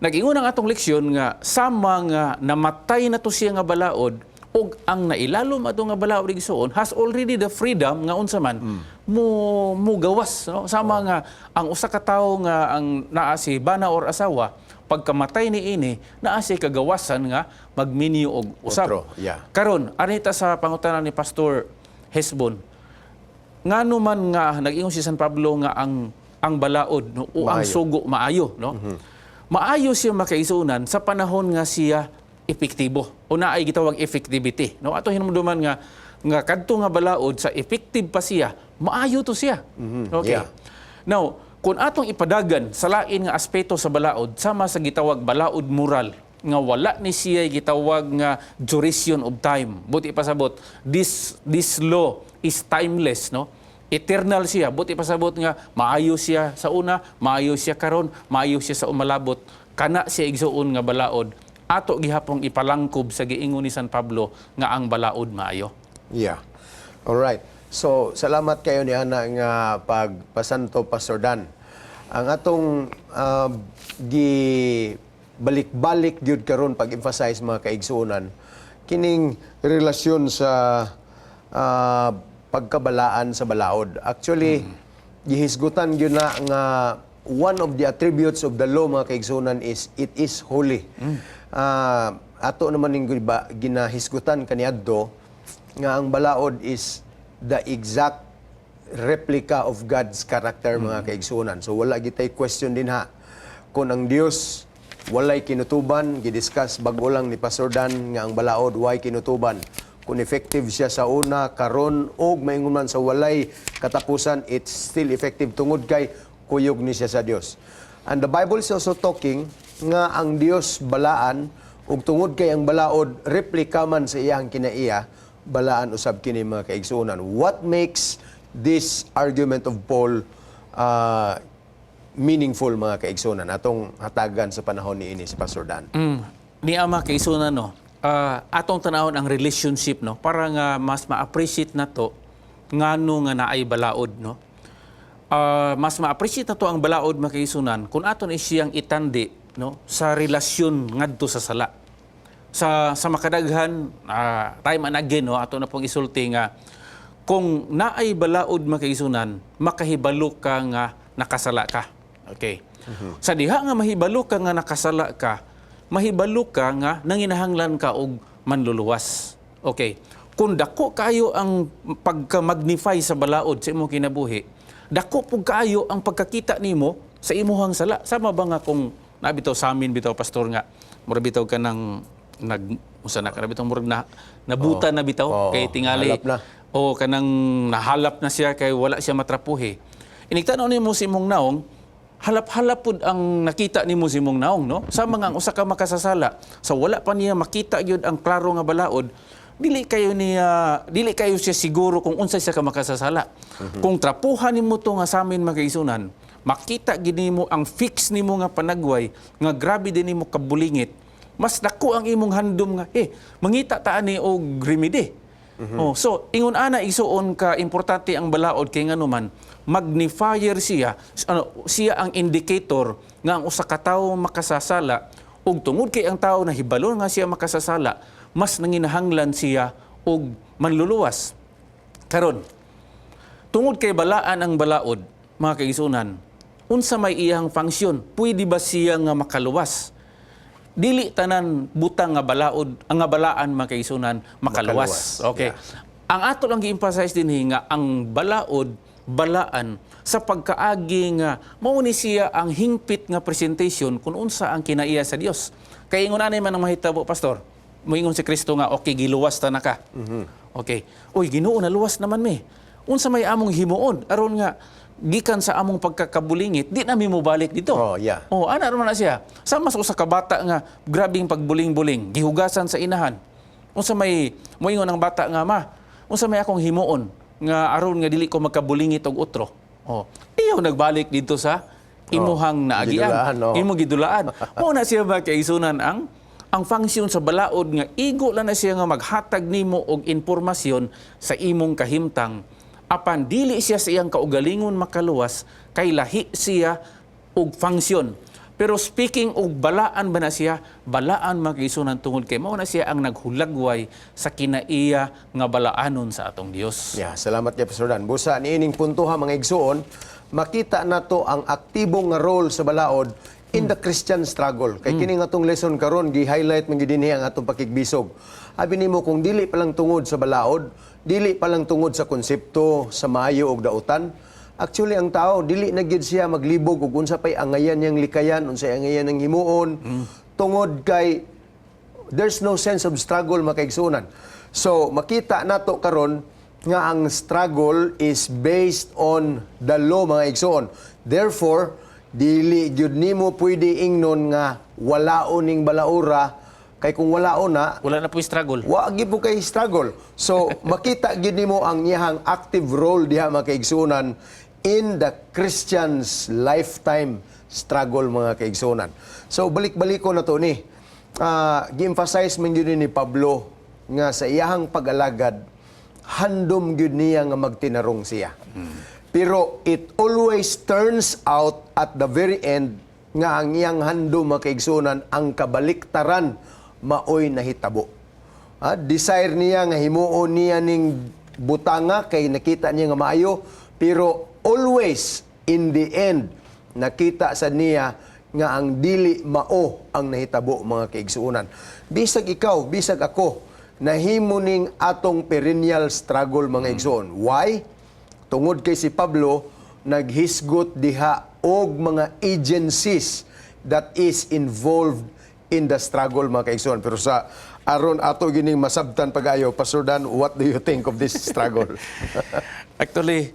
nag-ingon ang atong leksyon nga sama nga namatay na to siya nga balaod ug ang nailalom ato nga balaod, igsoon, has already the freedom nga unsa man mo mugawas, no? Sama nga ang usa ka tawo nga ang naa si bana or asawa, pagkamatay ni ini, naa siya kagawasan nga magminyo og usab. Otro, yeah. Karon, anita sa pangutana ni Pastor Hesbon, ngano man nga nag-ingon si San Pablo nga ang balaod, no, o ang Maayo. sugo maayo, no? Maayo siya, mga kaigsuonan, sa panahon nga siya epektibo o naay gitawag effectivity, no? Ato hinumduman nga nga kadto nga balaod, sa effective pa siya, maayo to siya. Okay. Now, kung atong ipadagan sa lain nga aspeto sa balaod, sama sa gitawag balaod moral nga wala ni siya gitawag nga duration of time. Buot ipasabot, this law is timeless, no? Eternal siya. Buot ipasabot nga maayo siya sa una, maayo siya karon, maayo siya sa umalabot. Kana siya, igsuon, nga balaod. Ato gihapong ipalangkob sa giingon ni San Pablo nga ang balaod maayo. Yeah. All right. So, salamat kayo ni ana nga pagpasanto, Pastor Dan. Ang atong gi balik-balik gyud karon pag-emphasize, mga kaigsuonan, kining relasyon sa pagkabalaan sa balaod. Actually, gihisgutan gyud na nga one of the attributes of the law, mga kaigsuonan, is it is holy. Ato naman ning ginahisgutan kaniadto nga ang balaod is the exact replica of God's character, mga kaigsuonan. So wala gitay question din ha. Kung ang Dios walay kinutuban, gidiscuss bag-o lang ni Pastor Dan nga ang balaod way kinutuban. Kung effective siya sa una, karon og maingon man sa walay katapusan, it's still effective tungod kay kuyog ni siya sa Dios. And the Bible is also talking nga ang Dios balaan, ug tungod kay ang balaod replika man sa iyang kinaiya, balaan usab kini, mga kaigsuonan. What makes this argument of Paul meaningful, mga kaigsuonan? Atong hatagan sa panahon ni ini si Pastor Dan. Ni ama kaigsuonan, no. Atong tanawon ang relationship, no, para nga mas ma-appreciate nato ngano nga naay balaod, no. Mas ma-appreciate nato ang balaod, mga kaigsuonan, kung aton is siyang itandi, no, sa relasyon ngadto sa sala. Sa makadaghan, time and again, no, ato na pong isulti nga kung naay balaod, mga kaigsuonan, makahibalo ka nga nakasala ka. Okay. Sa diha nga mahibalo ka nga nakasala ka, mahibalo ka nga nanginahanglan ka og manluluwas. Okay. Kung dako kayo ang pagka-magnify sa balaod sa imong kinabuhi, dako pug kaayo ang pagkakita nimo sa imuhang sala. Sama ba nga kung nabitaw sa amin bitaw, Pastor, nga mura bitaw ka ng nag usa na ka na bitaw, murag na nabutan na bitaw kay tingali halap na. O kanang nahalap na siya kay wala siya matrapuhi. Inig-tan-aw nimo sa imong naong, halap-halap pud ang nakita nimo sa imong naong, no? Sa mga ang usa ka makasasala, sa wala pa niya makita gyud ang klaro nga balaod, dili kayo siya siguro kung unsa siya ka makasasala. Kung trapuhan nimo to nga samin, mga kaigsuonan, makita gid nimo ang fix nimo nga panagway nga grabe din nimo kabulingit. Mas dako ang imong handom nga mangita ta ani og remedy. Oh, so ingon ana, igsuon, ka importante ang balaod kay nganuman magnifier siya, ano siya, ang indicator nga ang usa ka tawo makasasala, ug tungod kay ang tawo nahibalo nga siya makasasala, mas nanginahanglan siya og manluluwas. Karon, tungod kay balaan ang balaod, mga kaigsuonan, unsa may iyang function? Pwede ba siya nga makaluwas? Dili tanan butang nga balaod, ang nga balaan, mga kaigsuonan, makaluwas. Makaluwas. Okay. Ang ato lang gi-emphasize dinhi nga ang balaod balaan sa pagkaagi nga mao ni siya ang hingpit nga presentation kung unsa ang kinaiya sa Dios. Kay ingon ani man ang mahitabo, Pastor. Moingon si Kristo nga okay, giluwas ta na ka. Okay. Uy, Ginoo, naluwas naman mi. Unsa may among himuon aron nga gikan sa among pagkakabulingit di na mi mobalik dito? Oh, ana man na siya. Sama sa usa ka bata nga grabing pagbuling-buling, gihugasan sa inahan. Unsa may moingon ang bata nga, "Ma, unsa may akong himuon nga aron nga dili ko magkabulingit og otro?" Oh, iyaw nagbalik dito sa imuhang naagian. Gidulaan, oh. Imong gidulaan. Mao na siya ba, kaigsuonan, ang function sa balaod nga igo lang na siya nga maghatag nimo og impormasyon sa imong kahimtang, apan dili siya sa iyang kaugalingon makaluwas kay lahi siya og function. Pero speaking og balaan ba na siya, balaan, mga kaigsuonan, tungod kay mao na siya ang naghulagway sa kinaiya nga balaanon sa atong Dios. Yeah, salamat kay Pastor Dan. Busa niining puntoha, mga igsuon, makita nato ang aktibo nga role sa balaod in the Christian struggle. Kay kini nga atong lesson karon gi-highlight man gyud dinhi ang atong pakigbisog. Abi nimo kung dili pa lang tungod sa balaod, dili pa lang tungod sa konsepto sa maayo og dautan, Actually, ang tao dili na gyud siya maglibog ug unsa pay angayan niyang likayan, unsay angayan niyang himuon, tungod kay there's no sense of struggle, mga kaigsuonan. So, makita nato karon nga ang struggle is based on the law, mga igsuon. Therefore, dili gyud nimo pwede ingnon nga walaon ning balaura kay kung walaon na, Wala na po struggle. wa gyud po kay struggle. So, makita gyud nimo ang iyahang active role diha, mga kaigsuonan, in the Christian's lifetime struggle, mga kaigsuonan. So, balik-balik ko na to ni. Gi-emphasize man gyud ni Pablo nga sa iyahang pag-alagad handom gyud niya nga magtinarong siya. Pero it always turns out at the very end nga ang iyang handom, mga kaigsuonan, ang kabaliktaran maoy nahitabo. Desire niya nga himuon niya ning butanga kay nakita niya nga maayo, pero always in the end nakita sa niya nga ang dili mao ang nahitabo, mga kaigsuonan. Bisag ikaw, bisag ako, nahimo ning atong perennial struggle, mga igsuon. Why? Tungod kay si Pablo naghisgot diha og mga agencies that is involved in the struggle, mga kaigsuon. Pero sa aron ato gining masabtan pag-ayo, Pastor Dan, what do you think of this struggle? Actually,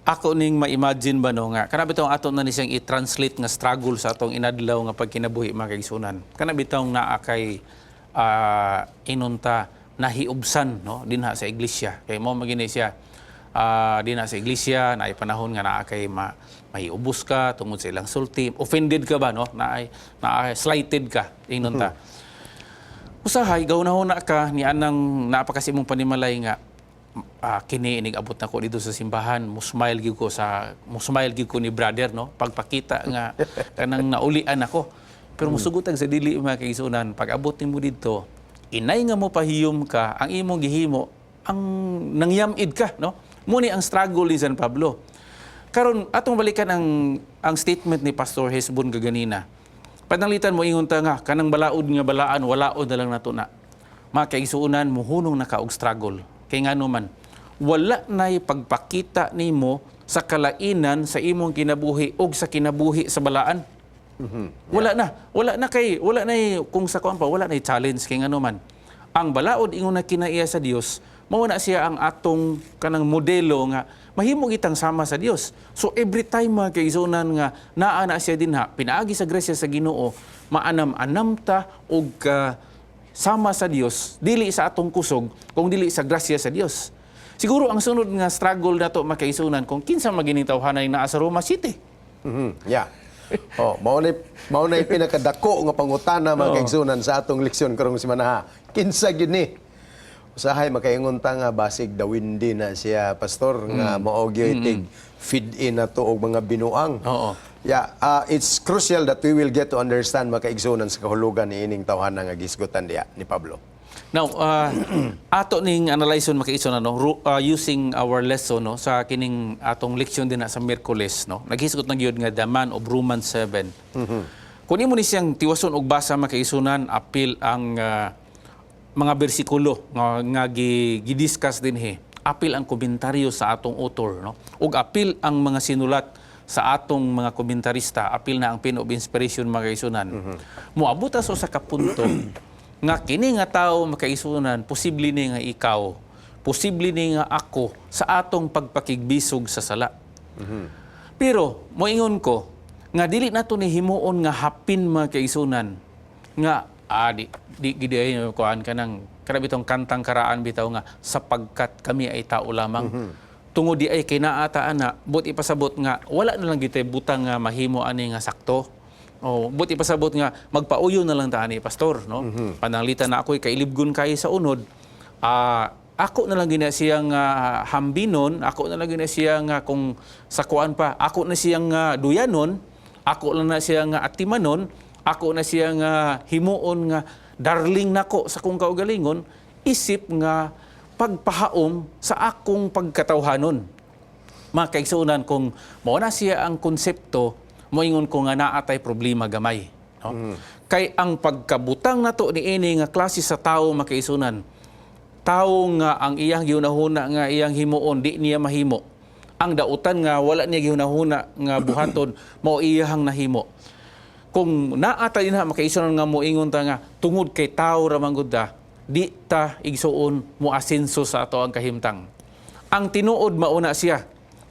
ako ning ma-imagine ba no nga kana bitaw ato na ni siyang i-translate nga struggle sa atong inadlaw nga pagkinabuhi, mga kaigsuonan. Kana bitaw naa kay inunta nahiubsan no dinha sa iglesia. Kay mo magini siya dinha sa iglesia naay panahon nga naa kay mahiubos ka tungod sa ilang sulti. Offended ka ba no? Naay naa slighted ka inunta. Usahay gahuna-huna ka ni anang naa pa kasi imong panimalay nga kini inig abot na ko dito sa simbahan, mo smile gyud ko ni brother no pagpakita nga kanang naulian ako, pero musugutag sa dili, mga kaigsuonan, pag abot nimo didto, inay nga mo pahiyom ka, ang imong gihimo ang nangyamid ka no. Mo ni ang struggle ni San Pablo. Karon atong balikan ang statement ni Pastor Hesbon kaganina. Pananglitan mo ingon ta nga kanang balaod nga balaan walaon na lang nato na. Mga kaigsuonan, muhunong na ka og struggle. Kay ngano man, wala nay pagpakita nimo sa kalainan sa imong kinabuhi og sa kinabuhi sa balaan. Wala na. Wala na kay wala na kung sa kuan pa wala na challenge kay ngano man. Ang balaod ingon na kinaiya sa Dios, mao na siya ang atong kanang modelo nga mahimo kitang sama sa Dios. So every time, mga kaigsuonan, nga naa na siya dinha, pinaagi sa grasya sa Ginoo, maanam-anam ta og ka sama sa Dios, dili sa atong kusog, kung dili sa grasya sa Dios. Siguro ang sunod nga struggle nato, mga kaigsuonan, kung kinsa magining tawhanay naa sa Roma City. Yeah. Oh, mao na pinakadako nga pangutana, mga kaigsuonan, sa atong leksyon karong semana. Kinsa gyud ni? Usahay makaingon ta nga basig dawindi na siya, pastor, nga mao gyud tig feed in na to og mga binuang. Yeah, it's crucial that we will get to understand, mga kaigsuonan, sa kahulugan ni ining tawhana nga gisgutan diha ni Pablo. Now, ato ning analyze mga kaigsuonan no, using our lesson no sa kining atong leksyon din na sa Miyerkules no. Naghisgot na gyud nga the man of Romans 7. Kung imo ni siyang tiwason og basa, mga kaigsuonan, apil ang mga bersikulo nga gi-discuss dinhi. Apil ang komentaryo sa atong author no. Ug apil ang mga sinulat sa atong mga komentarista, apil na ang pen of inspiration, mga kaigsuonan. Moabot ta so sa kapunto nga kini nga tao, mga kaigsuonan, posible ni nga ikaw, posible ni nga ako sa atong pagpakigbisog sa sala. Pero moingon ko nga dili nato ni himuon nga hapin, mga kaigsuonan, nga di di gid ay kuan kanang kana bitong kantang karaan bitaw nga "Sapagkat kami ay tao lamang." Tungod di ay kay naa ta ana, but ipasabot nga wala na lang gitay butang nga mahimo ani nga sakto. Oh, but ipasabot nga magpauyo na lang ta ani, pastor no. Pananglitan na ako'y kailibgon kay sa unod. Ako na lang gina siyang hambinon, ako na lang gina siya nga kung sa kuan pa, ako na siyang duyanon, ako lang na siya nga atimanon, ako na siya nga himuon nga darling nako sa kong kaugalingon, isip nga pagpahaom sa akong pagkatawhanon. Mga kaigsuonan, kung mao na siya ang konsepto, moingon ko nga naa tay problema gamay. No? Kay ang pagkabutang nato ni ini nga klase sa tao, mga kaigsuonan, tao nga ang iyang gihunahuna nga iyang himuon di niya mahimo. Ang dautan nga wala niya gihunahuna nga buhaton, mao iyahang nahimo. Kung naa ta dinha, makaigsuonan, nga moingon ta nga tungod kay tao ra man gud ta, di ta, igsuon, mo asenso sa ato ang kahimtang. Ang tinuod, mauna siya.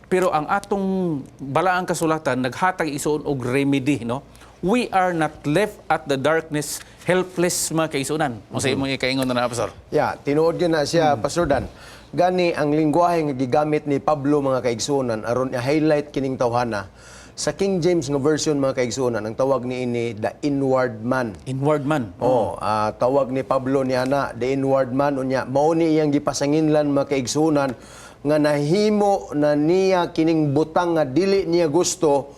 Pero ang atong balaang kasulatan naghatag, igsuon, og remedy, no? We are not left at the darkness helpless, mga kaigsuonan. Mo sa imong ikaingon na, Pastor. Yeah, tinuod gyud na siya, Pastor Dan. Gani ang lingwahe nga gigamit ni Pablo, mga kaigsuonan, aron i-highlight kining tawhana, sa King James nga version, mga kaigsuonan, ang tawag niini "the inward man." Inward man. Oh, tawag ni Pablo ni ana "the inward man". Unya mao ni iyang gipasanginlan, mga kaigsuonan, nga nahimo na niya kining butang nga dili niya gusto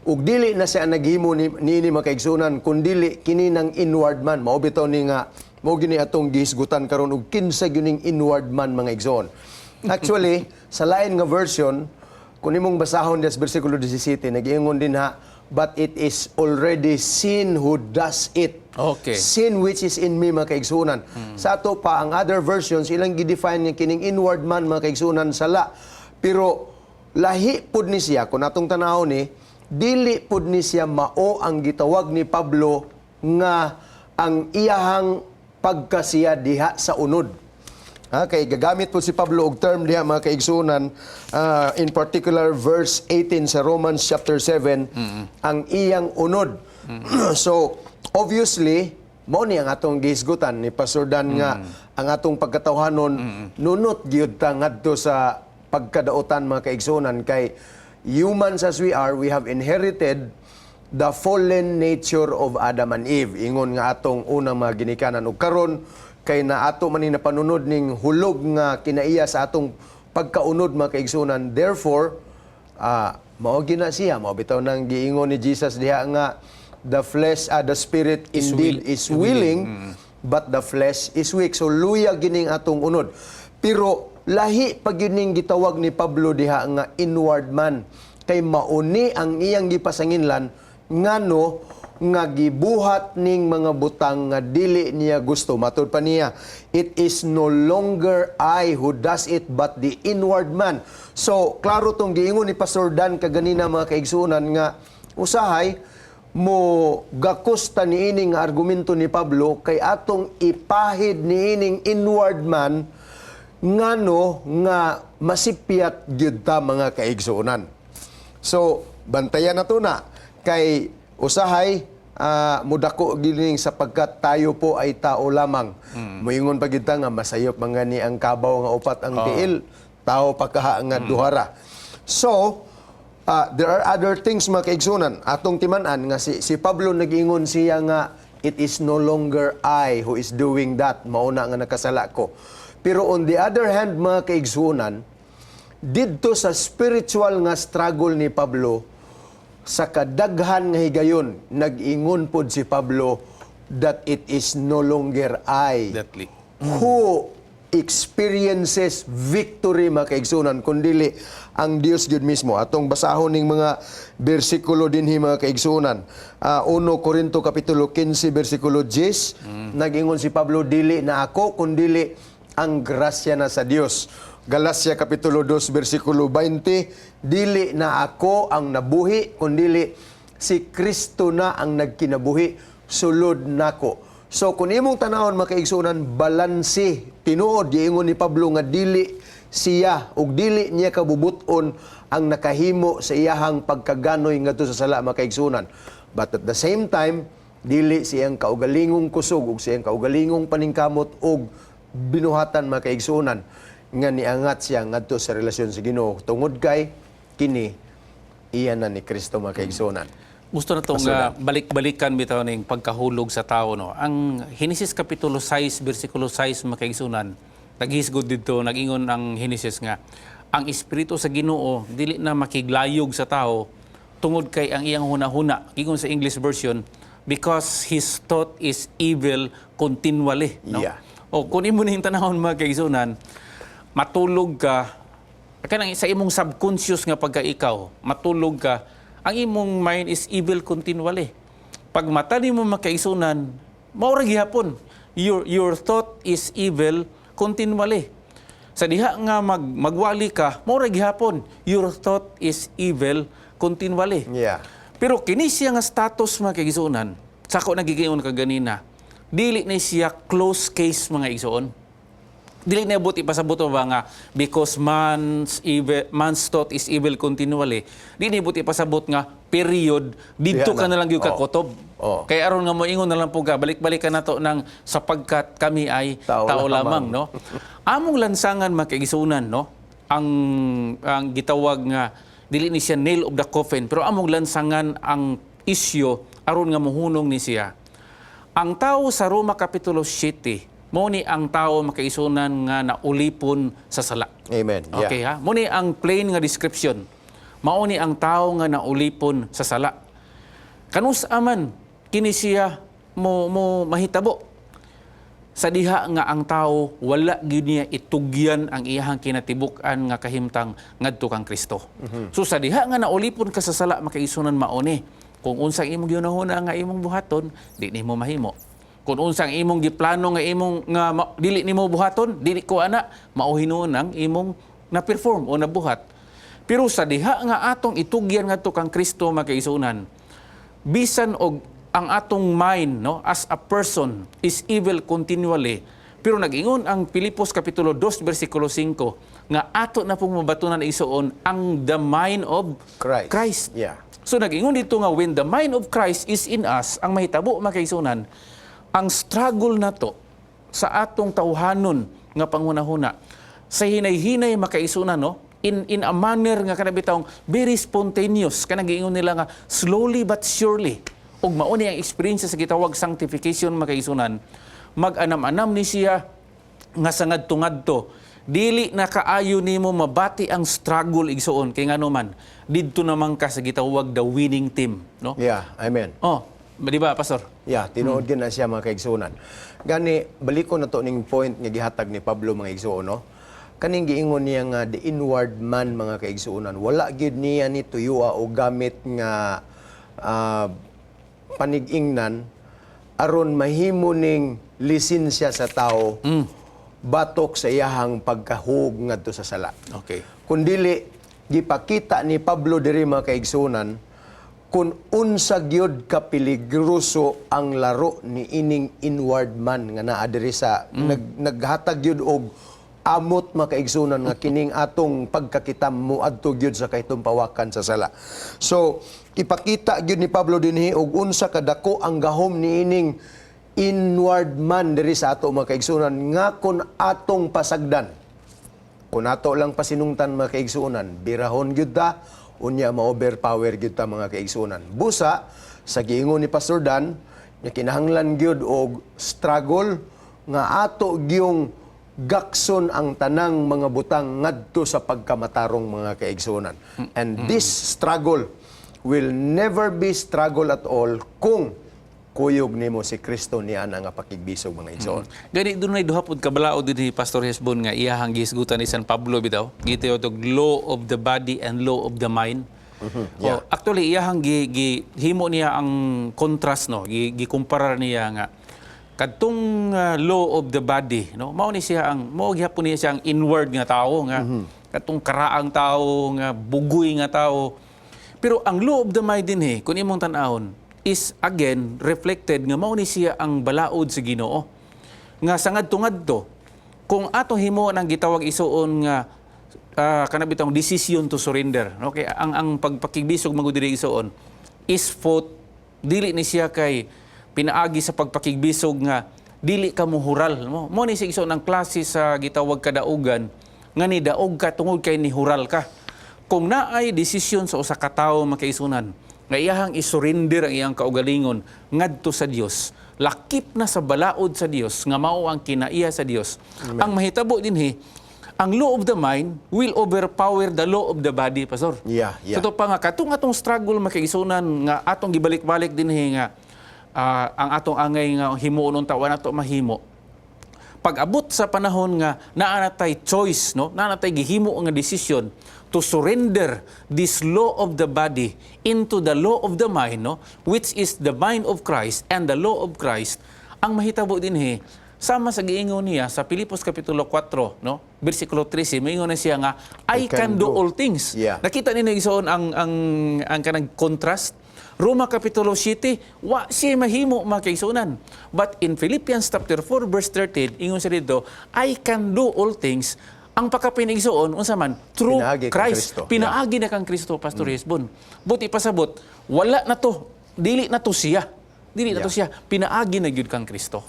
ug dili na siya naghimo ni niini, mga kaigsuonan, kundili kini ng inward man. Mao bitaw ni nga mao gini atong gihisgutan karon og kinsa gyud ning inward man, mga igsoon. Actually, sa lain nga version, kung imong basahon des bersikulo 17, nagiingon din ha, "But it is already sin who does it." Sin which is in me, mga kaigsunan. Sa ato pa, ang other versions, ilang gidefine nga kining inward man, mga kaigsunan, sala. Pero lahi pud ni siya, kung atong tanawon ni, dili pud ni siya mao ang gitawag ni Pablo nga ang iyahang pagkasiya diha sa unod. Ha, kay gagamit po si Pablo og term diha, mga kaigsunan, in particular verse 18 sa Romans chapter 7, ang iyang unod. So obviously mao ni ang atong gihisgutan ni Pastor Dan nga ang atong pagkatawhanon nunot gyud ta ngadto sa pagkadautan, mga kaigsunan, kay humans as we are, we have inherited the fallen nature of Adam and Eve, ingon nga atong unang mga ginikanan. Ug karon kay naato man ni napanunod ning hulog nga kinaiya sa atong pagkaunod, mga kaigsunan, therefore mao gina siya, mao bitaw nang giingon ni Jesus diha nga the flesh, the spirit indeed is willing, but the flesh is weak. So luya gining atong unod, pero lahi pa gyud ning gitawag ni Pablo diha nga inward man, kay mauni ang iyang gipasanginlan ngano nga gibuhat ning mga butang nga dili niya gusto. Matud pa niya, "It is no longer I who does it, but the inward man." So klaro tong giingon ni Pastor Dan kaganina, mga kaigsuonan, nga usahay mo gakos ta niining nga argumento ni Pablo kay atong ipahid niining inward man ngano nga masipyat gyud ta, mga kaigsuonan. So bantayan na to na kay usahay mudako gining sapagkat tayo po ay tao lamang. Moingon pa gyud ta nga masayop man gani ang kabaw nga upat ang tiil, tao pa kaha nga duhara. So there are other things, mga kaigsunan. Atong timan-an nga si Pablo nag-ingon siya nga "It is no longer I who is doing that, mauna nga nakasala ko." Pero on the other hand, mga kaigsunan, didto sa spiritual nga struggle ni Pablo, sa kadaghan nga higayon, nag-ingon pod si Pablo that "It is no longer I Deadly. Who experiences victory," mga kaigsunan, kundili ang Dios gyud mismo. Atong basahon ning mga bersikulo dinhi, mga kaigsunan. 1 Korinto kapitulo 15 bersikulo 10, nag-ingon si Pablo, "Dili na ako kundili ang grasya na sa Dios." Galacia kapitulo 2 bersikulo 20, "Dili na ako ang nabuhi kundili si Kristo na ang nagkinabuhi sulod nako." So kung imong tanawon, mga kaigsuonan, balanse. Tinuod giingon ni Pablo nga dili siya ug dili niya kabubuton ang nakahimo sa iyahang pagkaganoy ngadto sa sala, mga kaigsuonan. But at the same time, dili siyang kaugalingong kusog ug siyang kaugalingong paningkamot ug binuhatan, mga kaigsuonan, nga niangat siya ngadto sa relasyon sa Ginoo tungod kay kini iya na ni Kristo, mga kaigsuonan. Gusto na itong balik-balikan bitaw ning pagkahulog sa tao, no. Ang Henesis kapitulo 6 bersikulo 6, mga kaigsunan, naghisgod didto, nag-ingon ang Henesis nga ang espiritu sa Ginoo dili na makiglayog sa tao tungod kay ang iyang hunahuna, ingon sa English version, "because his thought is evil continually," no? O kung imo ning tanawon, mga kaigsunan, matulog ka, kanang sa imong subconscious nga pagka ikaw, matulog ka, ang imong mind is evil continually. Pag mata nimo, mga kaigsunan, mao ra gihapon. Your thought is evil continually. Sa diha nga magwali ka, mao ra gihapon, your thought is evil continually. Pero kini siya nga status, mga kaigsuonan, sa ako nagigingon kaganina, dili ni siya close case, mga igsuon. Dili na buot ipasabot ba nga because man's thought is evil continually. Dili na buot ipasabot nga period didto Diha ka na. na lang gyud kakutob. Kay aron nga moingon na lang po ka, balik-balik ka nato ng "sapagkat kami ay tao tao lamang." lamang, no? Among lansangan, mga kaigsuonan, no? Ang gitawag nga dili ni siya nail of the coffin, pero among lansangan ang isyu aron nga mohunong ni siya. Ang tao sa Roma Kapitulo 7, mao ni ang tao, makaigsuonan, nga naulipon sa sala. Amen. Okay ha? Mao ni ang plain nga description. Mao ni ang tao nga naulipon sa sala. Kanus aman kini siya mo mahitabo? Sa diha nga ang tao wala gyud niya itugyan ang iyahang kinatibuk-an nga kahimtang ngadto kang Kristo. So sa diha nga naulipon ka sa sala, makaigsuonan, mao ni. Kung unsang imong gihunahuna nga imong buhaton, di nimo mahimo. Kung unsang imong giplano nga imong nga dili nimo buhaton, dili ko ana, mao hinuon ang imong na-perform o nabuhat. Pero sa diha nga atong itugyan ngadto kang Kristo, makaigsuonan, bisan og ang atong mind, no, as a person is evil continually, pero nag-ingon ang Pilipos kapitulo 2 bersikulo 5 nga ato na pong mabatunan, igsuon, ang the mind of Christ. Christ. So nag-ingon dito nga when the mind of Christ is in us, ang mahitabo, makaigsuonan, ang struggle nato sa atong tawhanon nga panghunahuna sa hinay-hinay, makaigsuonan, no, in a manner nga kana bitawng very spontaneous, kanang giingon nila nga slowly but surely, ug mao ni ang experience sa gitawag sanctification, makaigsuonan, mag-anam-anam ni siya nga sa ngadto-ngadto dili na kaayo nimo mabati ang struggle, igsuon, kay ngano man didto naman ka sa gitawag the winning team, no? Yeah, amen. Oh, di ba, Pastor? Yeah, tinuod gyud na siya, mga kaigsuonan. Gani baliko na to ning point nga gihatag ni Pablo, mga igsuon, no. Kaning giingon niya nga the inward man, mga kaigsuonan, wala gyud niya ni tuyua o gamit nga panigingnan aron mahimo ning lisensya sa tao batok sa iyahang pagkahug ngadto sa sala. Kung dili, gipakita ni Pablo diri, mga kaigsuonan, kung unsa gyud ka peligroso ang laro ni ining inward man nga naa diri sa naghatag gyud og amot, mga kaigsuonan, nga kining atong pagkakitam moadto gyud sa kahitumpawakan sa sala. So ipakita gyud ni Pablo dinhi og unsa kadako ang gahom ni ining inward man diri sa ato, mga kaigsuonan, nga kun atong pasagdan, kung ato lang pasinungtan, mga kaigsuonan, birahon gyud ta, unya ma-overpower gyud ta, mga kaigsuonan. Busa, sa giingon ni Pastor Dan, nga kinahanglan gyud og struggle nga ato gyung gakson ang tanang mga butang ngadto sa pagkamatarong, mga kaigsuonan. And this struggle will never be struggle at all kung kuyog nimo si Kristo niya nga pakigbisog, mga igsoon. Gani dunay duha pud ka balaod dinhi, Pastor Hesbon, nga iyahang gihisgutan ni San Pablo bitaw. Gitawag og law of the body and law of the mind. Oh, actually iyahang gi himo niya ang contrast, no, gikumpara niya nga kadtong law of the body, no, mao ni siya ang mao gihapon niya siya ang inward nga tao nga katong karaang tao nga bugoy nga tao. Pero ang law of the mind dinhi, kung imong tan-awon, is again reflected nga mao ni siya ang balaod sa Ginoo nga sa ngadto-ngadto kung ato himo ang gitawag, igsuon, nga kana bitawng decision to surrender, okay? Ang pagpakigbisog man gud diri, igsuon, is fought. Dili ni siya kay pinaagi sa pagpakigbisog nga dili ka muhural mo. Mo ni siya, igsuon, ang klase sa gitawag kadaugan nga ni daog ka tungod kay nihural ka. Kung naay desisyon sa usa ka tawo, makaigsuonan, nga iyahang isurrender ang iyang kaugalingon ngadto sa Dios, lakip na sa balaod sa Dios nga mao ang kinaiya sa Dios, ang mahitabo dinhi, ang law of the mind will overpower the law of the body, Pastor. Yeah. Totoo pa nga katong atong struggle, makaigsuonan, nga atong gibalik-balik dinhi nga ang atong angay nga himuon unta wa nato mahimo. Pag abot sa panahon nga naa na tay choice, no, naa na tay gihimo nga desisyon to surrender this law of the body into the law of the mind, no, which is the mind of Christ and the law of Christ, ang mahitabo dinhi Sama sa giingon niya sa Pilipos kapitulo 4, no? Bersikulo 13, moingon na siya nga, "I can do all things." Nakita ninyo, igsoon, ang kanang contrast. Roma kapitulo 7, wa siya mahimo, mga kaigsuonan. But in Philippians chapter 4 verse 13, ingon siya dito, "I can do all things." Ang pakapin, igsoon, unsa man? Through Pinaagi kang Christ. Kristo. Pinaagi na kang Kristo, Pastor Hesbon. Buti pasabot, wala na to. Dili na to siya. Dili na to siya. Pinaagi na gyud kang Kristo.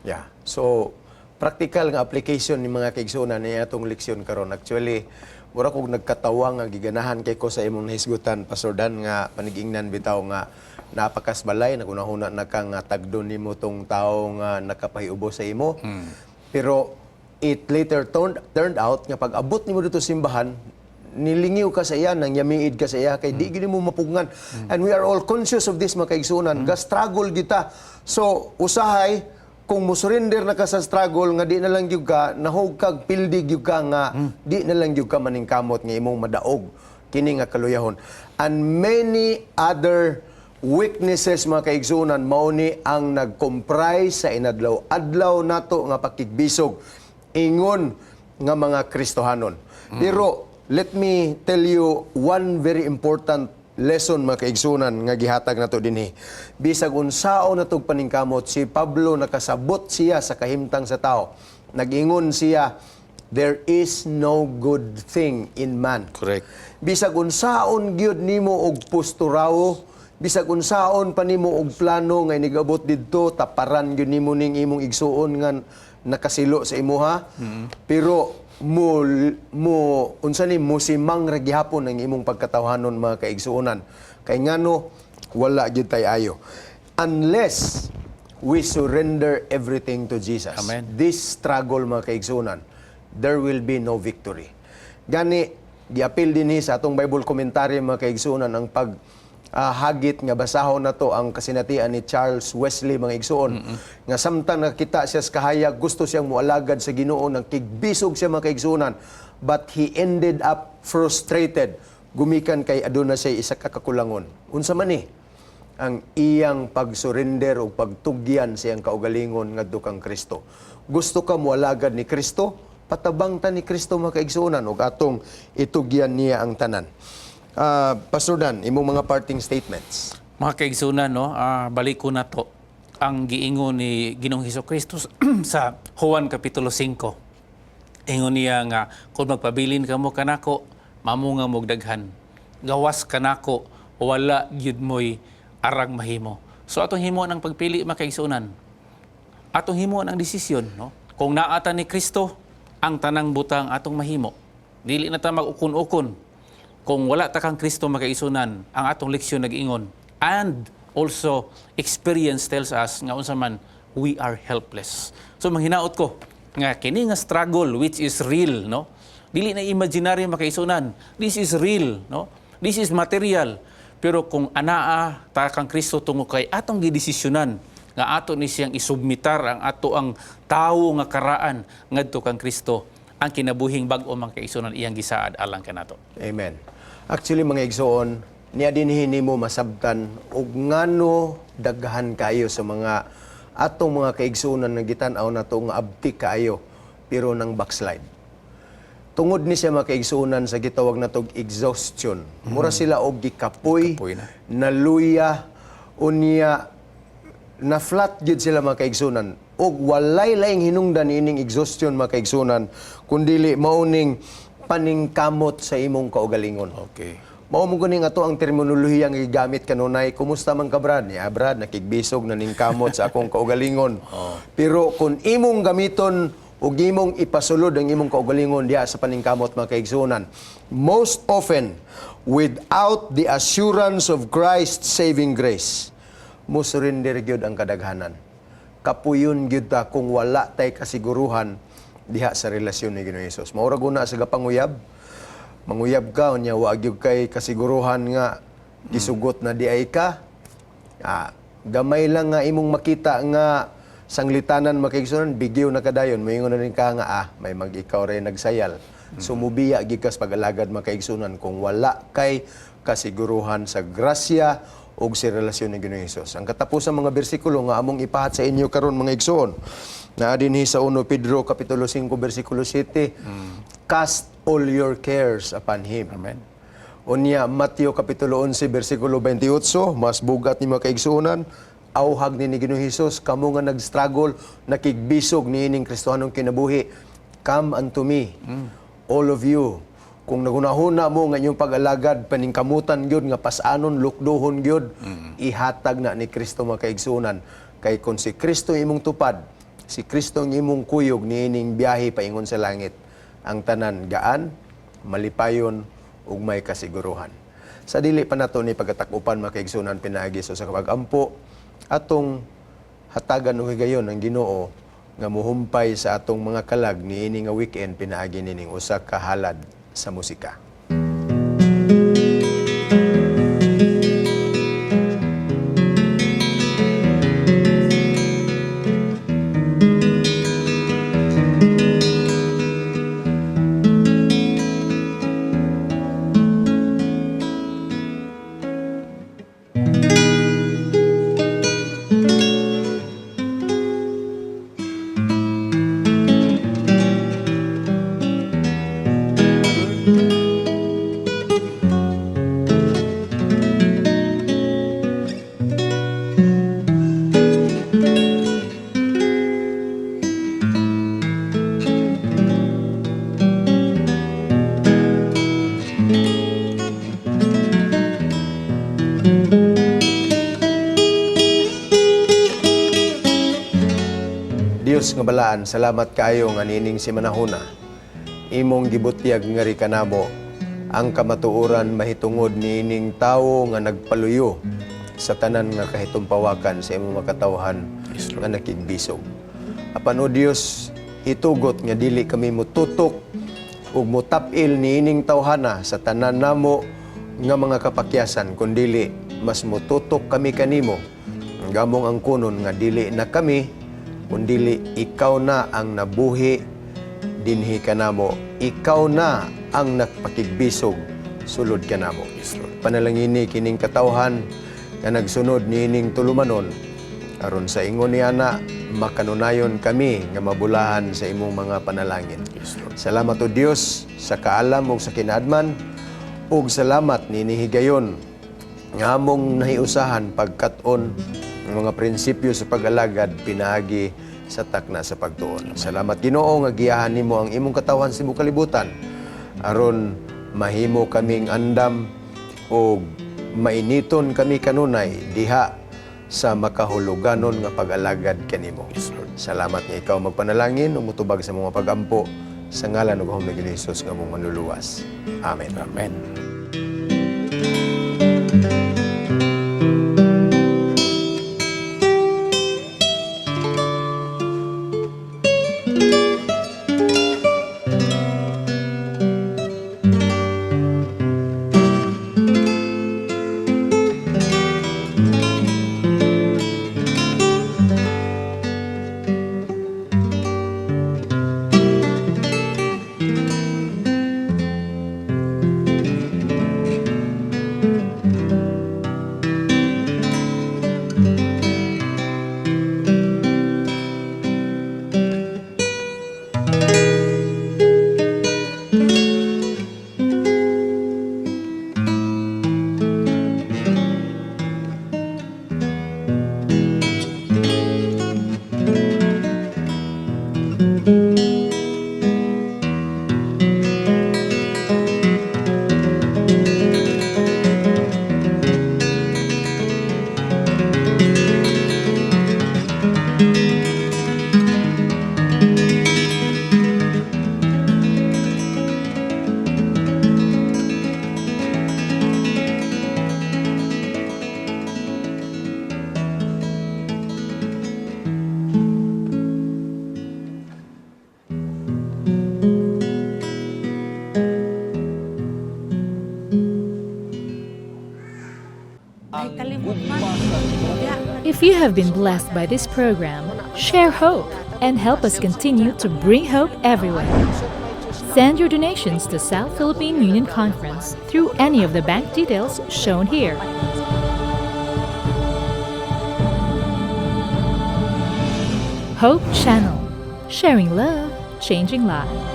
Yeah. So, practical nga application ni mga kaigsuonan ni atong leksyon karon. Actually, mura kog nagkatawa nga giganahan kay ko sa imong nahisgutan, Pastor Dan, nga panigingnan bitaw nga napakas balay, nagunahuna na ka nga tagdon nimo tong tawo nga nakapahiubo sa imo. Pero it later turned out nga pag abot nimo dito sa simbahan, nilingiw ka sa iya, nang yamiid ka sa iya, kay di gini mo mapugngan. And we are all conscious of this, mga kaigsuonan. Ga-struggle kita. So, usahay, kung mo-surrender na ka sa struggle nga di na lang gyud ka, nahog kag pildi gyud ka nga di na lang gyud ka maningkamot nga imong madaog kini nga kaluyahon. And many other weaknesses, mga kaigsuonan, mao ni ang nag-comprise sa inadlaw-adlaw nato nga pakigbisog ingon nga mga Kristohanon. Pero let me tell you one very important lesson, mga kaigsuonan, nga gihatag nato dinhi. Bisag unsaon natog paningkamot, si Pablo nakasabot siya sa kahimtang sa tao. Nag-ingon siya, "There is no good thing in man." Bisag unsaon gyud nimo og posturawo, bisag unsaon pa nimo og plano nga inigabot didto, taparan gyud nimo ning imong igsuon nga nakasilo sa imuha. Pero mo mo unsa ni musimang ra gihapon ang imong pagkatawhanon, mga kaigsuonan. Kay ngano wala gyud tay ayo. Unless we surrender everything to Jesus. Amen. This struggle, mga kaigsuonan, there will be no victory. Gani, giapil dinhi sa atong Bible commentary, mga kaigsuonan, ang pag hagit nga basahon na to ang kasinatian ni Charles Wesley, mga igsuon, nga samtang nakita siya sa kahayag, gusto siyang mualagad sa Ginoo, nang kigbisog siya, mga kaigsuonan, but he ended up frustrated gumikan kay aduna siya isa ka kakulangon. Unsa man ni? Ang iyang pagsurrender o pagtugyan sa iyang kaugalingon ngadto kang Kristo. Gusto ka mualagad ni Kristo, patabang ta ni Kristo, mga kaigsuonan, ug atong itugyan niya ang tanan. Pastor Dan, imong mga parting statements. Mga kaigsunan, no, balik ko na to ang giingon ni Ginoong Hesus Kristo sa Juan Kapitulo 5. Ingon niya nga, "Kung magpabilin kamo kanako, mamunga mog daghan. Gawas kanako, wala gyud mo'y arang mahimo." So atong himo ang pagpili, mga kaigsunan. Atong himo ang desisyon, no? Kung naa ta ni Kristo, ang tanang butang atong mahimo. Dili na ta mag-ukon-ukon. Kung wala ta kang Kristo, mga kaigsunan, ang atong leksyon nag-ingon and also experience tells us nga unsa man, we are helpless. So manghinaot ko nga kini nga struggle, which is real, no? Dili na imaginary, mga kaigsunan. This is real, no? This is material. Pero kung anaa ta kang Kristo tungod kay atong gidesisyonan nga ato ni siyang isubmitar ang ato ang tawo nga karaan ngadto kang Kristo, ang kinabuhing bag-o, mga kaigsunan, iyang gisaad alang kanato. Amen. Actually, mga igsoon, niya dinhi nimo masabtan og ngano daghan kayo sa mga atong mga kaigsuonan nga gitan-aw nato nga abtik kaayo pero nang backslide. Tungod ni siya, mga kaigsuonan, sa gitawag natog exhaustion. Mura sila og gikapoy, Kapoy na. Naluya, unya na flat gyud sila, mga kaigsunan, og walay laing hinungdan ining exhaustion, mga kaigsunan, kundili mauning paningkamot sa imong kaugalingon. Mao mo kuning ato ang terminolohiya nga gigamit kanunay, "Kumusta man ka, Brad?" "Ya, Brad, nakigbisog na ningkamot sa akong kaugalingon." Pero kung imong gamiton ug imong ipasulod ang imong kaugalingon diha sa paningkamot, mga kaigsuonan, most often without the assurance of Christ's saving grace, mo surrender gyud ang kadaghanan. Kapuyon gyud ta kung wala tay kasiguruhan diha sa relasyon ni Ginoong Hesus. Mao ra guna sa gapanguyab, manguyab ka unya wa gyud kay kasiguruhan nga gisugot na di ay ka. Gamay lang nga imong makita nga sanglitanan, mga kaigsuonan, bigyo na kadayon, moingon na rin ka nga may mag-ikaw rin nagsayal. So mubiya gyud ka sa pag-alagad, mga kaigsuonan, kung wala kay kasiguruhan sa grasya ug sa relasyon ni Ginoong Hesus. Ang katapusan mga bersikulo nga among ipahat sa inyo karon, mga igsoon. Naa dinhi sa 1 Pedro kapitulo 5 bersikulo 7, "Cast all your cares upon Him." Amen. Unya Mateo kapitulo 11 bersikulo 28, mas bugat ni mga kaigsuonan, awhag ni Ginoong Hesus kamo nga nag-struggle, nakigbisog niining Kristohanong kinabuhi, "Come unto me, all of you." Kung nagunahuna mo nga inyong pag-alagad paningkamutan gyud nga pasanon, lukdohon gyud, ihatag na ni Kristo, mga kaigsuonan, kay kung si Kristo imong tupad, si Kristo ang imong kuyog niining biyahe paingon sa langit, ang tanan gaan, malipayon ug may kasiguruhan. Sa dili pa nato ni pagkatakupan, mga kaigsuonan, pinaagi sa pag-ampo, atong hatagan og higayon ang Ginoo nga muhumpay sa atong mga kalag niini nga weekend pinaagi nining usa ka halad sa musika. Dios nga balaan, salamat kaayo nga niining simanahuna imong gibutyag ngari kanamo ang kamatuoran mahitungod niining tawo nga nagpaluyo sa tanan nga kahitumpawakan sa imong makatawhan nga nakigbisog. Apan o Dios, itugot nga dili kami mututok ug mutapil niining tawhana sa tanan namo nga mga kapakyasan, kundili mas mututok kami kanimo. Gamong ang kunon nga dili na kami, kundili ikaw na ang nabuhi dinhi kanamo. Ikaw na ang nagpakigbisog sulod kanamo. Yes, Lord. Panalangini kining katawhan nga nagsunod niining tulumanon aron sa ingon ni ana makanunayon kami nga mabulahan sa imong mga panalangin. Yes, Lord. Salamat o Dios sa kaalam ug sa kinaadman ug salamat nini higayon nga among nahiusahan pagkat-on ng mga prinsipyo sa pag-alagad pinaagi sa takna sa pagtuon. Salamat, Ginoo, nga giyahan nimo ang imong katawhan sa imong kalibutan aron mahimo kaming andam ug mainiton kami kanunay diha sa makahuluganon nga pag-alagad kanimo. Yes, Lord. Salamat nga ikaw magpanalangin ug mutubag sa mga pagampo sa ngalan ug gahom ni Jesus nga among manluluwas. Amen. Amen. If you have been blessed by this program, share hope and help us continue to bring hope everywhere. Send your donations to South Philippine Union Conference through any of the bank details shown here. Hope Channel. Sharing love, changing lives.